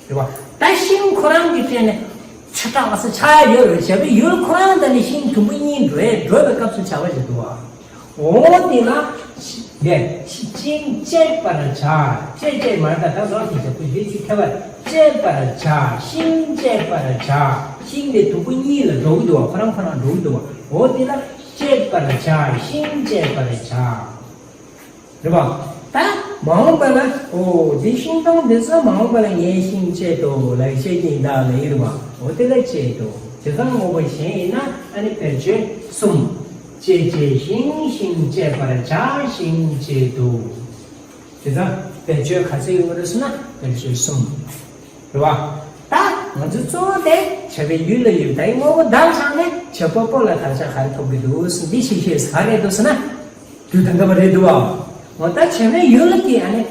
རེད་པ། ད་ཤིང་ཁོ་རང་གི་སྟེང་ནས་ཆུ་དྲག་སེ་ཆགས་ཡོད་རེད། བྱ་བའི་ཡུལ་ཁོ་རང་དང་ནི་ཤིང་དུམ་བུ་གཉིས་འགྲོ་ཡས་འགྲོ་བའི་སྐབས་སུ་བྱ་བ་ཞིག་འདུག་བ། འོ་དེ་ལ། ལས། ཤིང་བཅད་པར་བྱ། བཅད་བཅད་མ་ད་ད་ནོར་གྱི་བྱ་ཁུ་འདི་ཅི་ཐེ་བ། བཅད་པར་བྱ། ཤིང་བཅད་པར་བྱ། ཤིང་དེ་དུམ་བུ་གཉིས་ལ་འགྲོ་གི་འདུག་བ། ཁོ་རང་ཁོ་རང་འགྲོ་གི་འདུག་བ། འོ་དེ་ལ་བཅད་པར་བྱ། ཤིང་བཅད་པར་བྱ། རེད་བ། ད་མ་འོངས་པ་ལ་འོ་འདི་ཤིང་སྡོང་འདི་ཚོ་མ་འོངས་པ་ལ་ངས་ཤིང་བཅད་དོ་ལབ་བཤད་ཀྱི་ཡིན་ད་ལབ་ཡིན་རེད་བ། འོ་དེ་ལ་བཅད་དོ། དེ་ཚོ་དངོས་པོ་གཞན་ཡིན་ན་ཨ་ནི་དཔེར་བརྗོད་གསུམ། བཅད་བཅད་ཤིང་ཤིང་བཅད་པར་བྱ་ཤིང་བཅད་དོ། དེ་ཚོ། བེད་སྤྱོད་ག་ཚོད་ཡོད་རེད་ཟེར་ན་བེད་སྤྱོད་གསུམ་རེད་བ། ད་ང་ཚོ་གཙོ་བོ་དེ་བྱ་བའི་ཡུལ་ལ་ཡོད་དེ་དངོས་པོ་བདག་ཆགས་ནས་བྱེད་པ་པོ་ལ་བདག་ཆགས་ག་རེ་ཐོབ་ཀྱི་འདུག་ཟེར་འདི་ཤེས་ཤེས་ག་རེ་འདུག་ཟེར་ན། དུས་དང་འདྲ་བ་རེད་འདུག་བ། འོ་ད་བྱ་བའི་ཡུལ་གྱི་ཨ་ནི་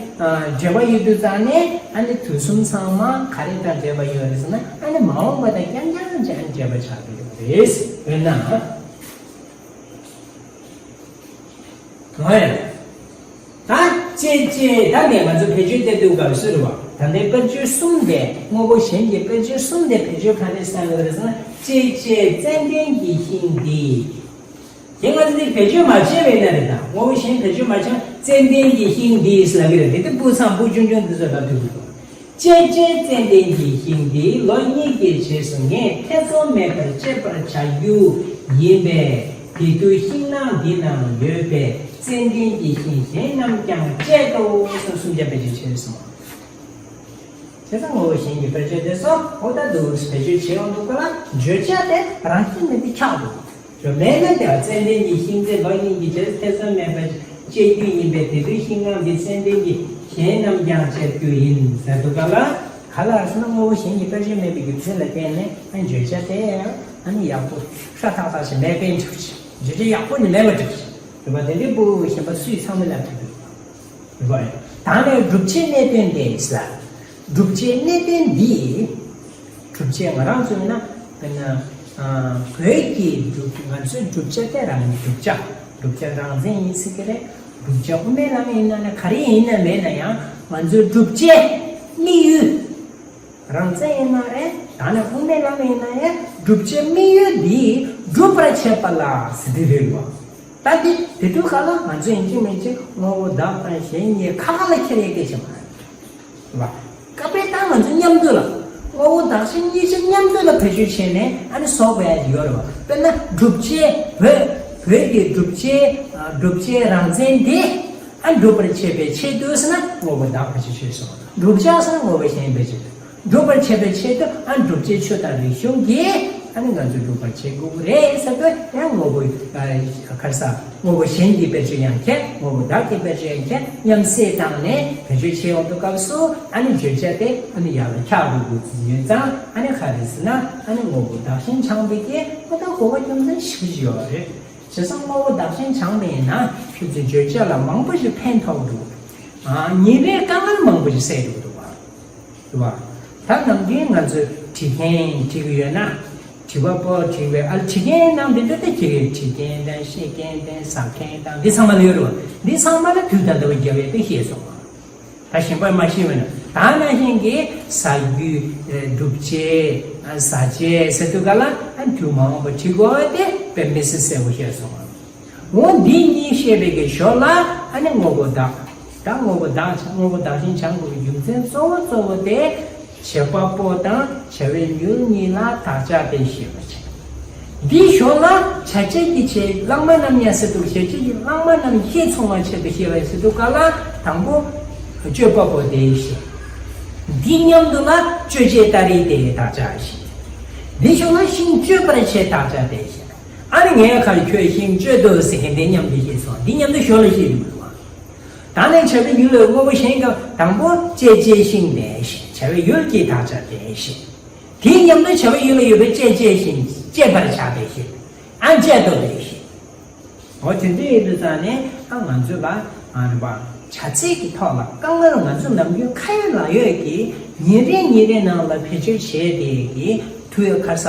འབྲེལ་བ་ཡོད་དུས་ཙང་ནས་ཨ་ནི་དུས་གསུམ་ཚང་མ་ག་རེ་དང་འབྲེལ་བ་ཡོད་རེད་ཟེར་ན་ཨ་ནི་མ་འོངས་པ་དང་རྐྱང་རྐྱང་ཅན་འབྲེལ་བ་ཆགས་ཀྱི་ཡོད་རེད། འོན་ན། འོ་ཡ། ད་ཅེས་ཅེས་ད་ནས་ང་ཚོ་བེད་སྤྱོད་བསྟན་དུས་སྐབས་སུ་རེད་བ། ད་ལྟའི་དཔེར་བརྗོད་གསུམ་དེ་དངོས་པོ་གཞན་གྱི་དཔེར་བརྗོད་གསུམ་དེ་བེད་སྤྱོད་ག་རེ་བསམ་ཡོད་རེད་ཟེར་ན་ཅེས་ཅེས་ཙན་དན་གྱི་ཤིང་འདི། དེ་ང་ཚོ་འདི་བེད་སྤྱོད་མ་བྱས་པའི་ན་རེད། ད་དངོས་པོ་གཞན་བེད་སྤྱོད་མ་བྱས་ཙན་དན་གྱི་ཤིང་འདི་ལབ་ཀྱི་རེད། དེ་དེ་སྤུ་ཚང་སྤུ་ཆུང་ཆུང་འདི་ཚོ་ལབ་དུས་སྐབས་སུ། ཅེས་ཅེས་ཙན་དན་གྱི་ཤིང་འདི་ལོ་གཉིས་ཀྱི་རྗེས་སུ་ངས་ཐེ་ཚོམ་མེད་པར་སྤྱད་པར་བྱ་རྒྱུ་ཡིན་པས། དེ་དུས་ཤིང་ནགས་འདི་ན་ཡོད་པའི་ཙན་དན་གྱི་ཤིང་གཞན་རྣམས་ཀྱང་སྤྱད་དོ་གསུངས། གསུམ་བརྒྱ་དཔེ་ཅིག་བྱས་སོང་། བྱས་ཙང་དངོས་པོ་གཞན་གྱི་དཔེར་བརྗོད་དེ་ཚོ་འོ་ད་འདུག་བེད་སྤྱོད་བྱེད་ཡོང་འདུག་ག་ལ་བརྗོད་བྱ་དེ་རང་བཞིན་མེད་པའི་ཆགས་འདུག་བརྗོད་མེད་ན་དེ་ཙན་དན་གྱི་ཤིང་འདི་ལོ་གཉིས་ཀྱི་རྗེས་སུ་ཐེ་ཚོམ་མེད་པར་སྤྱད་རྒྱུ་ཡིན་པས། དེ་དུས་ཤིང་ནགས་འདི་ཙན་དན་གྱི་ཤིང་གཞན་རྣམས་ཀྱང་སྤྱད་རྒྱུ་ཡིན་ཟེར་འདུག་ག་ལ། ག་ལ་ཟེར་ན་དངོས་པོ་གཞན་གྱི་དཔེར་བརྗོད་མེད་པའི་རྒྱུ་མཚན་ལ་བརྟེན་ནས་ཨ་བརྗོད་བྱ་དེ་ཨ་ནི་ཡག་པོ་ཧྲ་ཐག་ཐག་ཞིག་མེད་པའི་འགྲིག་བརྗོད་བྱ་ཡག་པོ་ནི་མེད་པ་འགྲིག་རེད་པ། དེ་འདྲའི་སྤུ་གུ་གཞན་པ་སུས་ཚང་མ་ལ་འགྲིག་འདུག་ག་ལ། ད་ནས་བསྒྲུབ་བྱའི་གནད་དོན་དེ་ལ། བསྒྲུབ་བྱའི་གནད་དོན་འདི། བསྒྲུབ་བྱ་ང་རང་ཚོ་ཡིན་ན། དཔེར་ན། ཨ། བོད་ཀྱི་བསྒྲུབ། ང་ཚོའི་བསྒྲུབ་བྱ་དེ་རང་ཉིད་བསྒྲུབ་བྱ། བསྒྲུབ་བྱ་རང་མཚན་ཡིན་ཟེར་གྱི་རེད། བསྒྲུབ་བྱ་དབུ་མའི་ལམ་ཡིན་ན་ནི་ག་རེ་ཡིན་ན་མེད་ན་ཡང་ང་ཚོའི་བསྒྲུབ་བྱའི་དམིགས་ཡུལ། རང་མཚན་ཡིན་ན་རེད། ད་ནི་དབུ་མའི་ལམ་ཡིན་ན་ཡང་བསྒྲུབ་བྱའི་དམིགས་ཡུལ་འདི་སྒྲུབ་པར་བྱེད་པ་ལ་ཟེར་དེ་རེད་བ། ད་འདི་དེ་དུས་ག་ལ་ང་ཚོ་ཡིན་གཅིག་མིན་གཅིག་དངོས་པོ་བདག་དང་གཞན་གཉིས་ཁ་ཁ་ལ་འཁྱེར་ཡས་སྐད་ཆ་མ་རེད་བ། སྐབས་རེ་ད་ང་ཚོ་མཉམ་དུ་ལ་དངོས་པོ་བདག་གཞན་གཉིས་ཆ་མཉམ་དུ་ལ་བེད་སྤྱོད་བྱས་ནས་ཨ་ནི་བཟོ་དགོས་ཡ་ཡོད་རེད་བ། དཔེར་ན་བསྒྲུབ་བྱའི་བོད་བོད་ཀྱི་བསྒྲུབ་བྱའི་བསྒྲུབ་བྱའི་རང་མཚན་དེ་ཨ་སྒྲུབ་པར་བྱེད་པའི་ཆེད་དུ་ཟེར་ན་དངོས་པོ་བདག་བེད་སྤྱོད་བྱས་སོང་། བསྒྲུབ་བྱ་ཟེར་ན་དངོས་པོ་གཞན་བེད་སྤྱོད། སྒྲུབ་པར་བྱེད་པའི་ཆེད་དུ་ཨ་བསྒྲུབ་བྱའི་ཆོས་དང་རིག་གཞུང་གིས་ཨ་ནི་ང་ཚོས་སྒྲུབ་པར་བྱེད་དགོས་ཀྱི་རེད་ཟེར་དུས་ཡང་དངོས་པོ་ག་རེ་ཟ་དངོས་པོ་གཞན་གྱི་དཔེར་བརྗོད་ཡང་བྱས། དངོས་པོ་བདག་གི་དཔེར་བརྗོད་ཡང་བྱས། མཉམ་བསྲེས་བཏང་ནས་བེད་སྤྱོད་བྱེད་ཡོང་དུས་སྐབས་སུ་ཨ་ནི་བརྗོད་བྱ་དེ་ཨ་ནི་ཡག་ལ་ཆགས་དགོས་དགོས་ཚུལ་ཡོད་ཙང་ཨ་ནི་ག་རེ་ཟེར་ན་ཨ་ནི་དངོས་པོ་བདག་གཞན་འཆང་བའི་གི་ཨ་ད་གོ་བ་རྒྱུ་མཚན་ཞིག་ཡོད་རེད། བྱས་ཙང་དངོས་པོ་བདག་གཞན་འཆང་བ་ཡིན་ན་ཁྱོད་ཚོའི་བརྗོད་བྱ་ལ་མང་པོ་ཞིག་ཕན་ཐོགས་འདུག་ཨ། ཉིན་རེའི་དཀའ་ངལ་མང་པོ་ཞིག་སེལ་འགྲོ་གི་འདུག་བ། རེད་བ། ད་ནམ་རྒྱུན་ང་ཚོས་བྲིས་མཁན་བྲིས་ཀྱི་ཡོད་ན། བྲིས་པ་པོ་བྲིས་པའི་ཨ་བྲིས་མཁན་ནང་དེ་འདྲ་དེ་བྲིས་བྲིས་མཁན་དང་བཤད་མཁན་དང་ཟ་མཁན་དང་འདི་ཚང་མ་ལ་ཡོད་རེད་བ། འདི་ཚང་མ་ལ་དུས་ད་ལྟ་བ་རྒྱབ་ཡས་དེ་ཤེས་སོང་བ། ད་གཞན་པ་མ་ཤེས་པ་ན་ད་ནང་བཞིན་གྱི་ཟ་རྒྱུ། སྒྲུབ་བྱེད། ཟ་བྱེད་ཟེར་དུས་ག་ལ་ཨ་དུས་མ་འོངས་པ་བྲིས་དགོས་དེ་དཔེ་མི་སྲིད་གསལ་པོ་ཤེས་སོང་བ། འོ་འདི་གཉིས་བཤད་པའི་གི་ཞོར་ལ་ཨ་ནི་དངོས་པོ་བདག་ད་དངོས་པོ་བདག་དངོས་པོ་བདག་གཞན་འཆང་དགོས་པའི་རྒྱུ་མཚན་གཙོ་བོ་གཙོ་བོ་དེ་བྱེད་པ་པོ་དང་བྱ་བའི་ཡུལ་གཉིས་ལ་བདག་ཆགས་དེ་ཤེས་པ་བྱེད། འདིའི་ཞོར་ལ་བྱ་བྱེད་ཀྱི་ཆེད་བླངས་མ་རྣམས་ཡང་ཟེར་དུས་བྱ་བྱེད་ཀྱི་བླངས་མ་རྣམས་ཤེས་མཚུངས་པར་བྱེད་དུ་ཤེས་པ་ཟེར་དུས་ག་ལ་དང་པོ་སྤྱོད་པ་པོ་དེ་ཤེས། འདི་མཉམ་དུ་ལ་སྤྱོད་བྱེད་ལྟར་རིགས་དེ་བདག་ཆགས་ཤེས། འདིའི་ཞོར་ལ་ཤིང་གཅོད་པར་བྱེད་བདག་ཆགས་དེ་ཤེས། ཨ་ནི་ངས་ཁ་ཁྱོད་ཤིང་གཅོད་དོ་ཟེར་མཁན་དེ་མཉམ་དུ་ཤེས་སོང་། འདི་མཉམ་དུ་ཞོར་ལ་ཤེས་ཡོང་བ། ད་ནི་བྱ་བའི་ཡུལ་ལ་དངོས་པོ་གཞན་གྱི་དང་པོ་ཅེས་ཅེས་ཤིང་ནས་ཤེས། བྱ་བའི་ཡུལ་གྱི་བདག་ཆགས་དེ་ཤེས། དེའི་མཉམ་དུ་བྱ་བའི་ཡུལ་ལ་ཡོད་པའི་ཅེས་ཅེས་ཤིང་སྤྱད་པར་བྱ་དེ་ཤེས། ཨ་སྤྱད་དོ་དེ་ཤེས། འོ་དེ་འདྲ་ཡིན་དུས་ཙང་ནས་ཨ་ང་ཚོས་ལ་ཨ་རེད་པ། བྱ་ཚིག་གི་ཐོག་ལ་དཀའ་ངལ་ང་ཚོ་ནམ་རྒྱུན་ཁ་ཡོད་ལག་ཡོད་ཀྱི་ཉིན་རེ་ཉིན་རེ་ནང་ལ་བེད་སྤྱོད་བྱས་དེ་གི་དུས་ཁ་ས་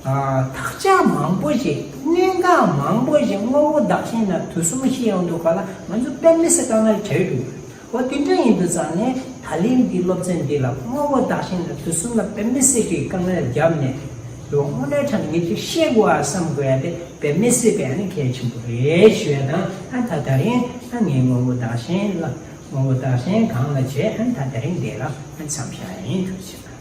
ཨ་དག་ཆ་མང་པོ་ཞིག་གནད་འགག་མང་པོ་ཞིག་དངོས་པོ་བདག་གཞན་ལ་དུས་གསུམ་ཤེས་ཡོང་དུས་ག་ལ་ང་ཚོ་དཔེ་མི་སྲིད་དཀའ་ངལ་འཕྲད་འདུག་འོ་དེ་འདྲ་ཡིན་དུས་ཙང་ནས་ད་ལན་འདི་སློབ་ཚན་འདི་ལ་དངོས་པོ་བདག་གཞན་ལ་དུས་གསུམ་ལ་དཔེ་མི་སྲིད་ཀྱི་དཀའ་ངལ་བརྒྱབ་ནས་དངོས་གནས་དྲང་ངེས་ཀྱི་ཤེས་དགོས་ཨ་བསམ་དགོས་ཡ་དེ་དཔེ་མི་སྲིད་པའི་ཨ་ནི་གལ་ཆེན་པོ་རེད་ཞུ་ཡ་དང་ཨ་ད་ད་རིང་ཨ་ངས་དངོས་པོ་བདག་གཞན་ལ་དངོས་པོ་བདག་གཞན་གང་ལ་བྱེད་ཨ་ད་ད་རིང་འདི་ལ་ཨ་མཚམས་བཞག་ཡིན་ཐུགས་རྗེ་ཆེ།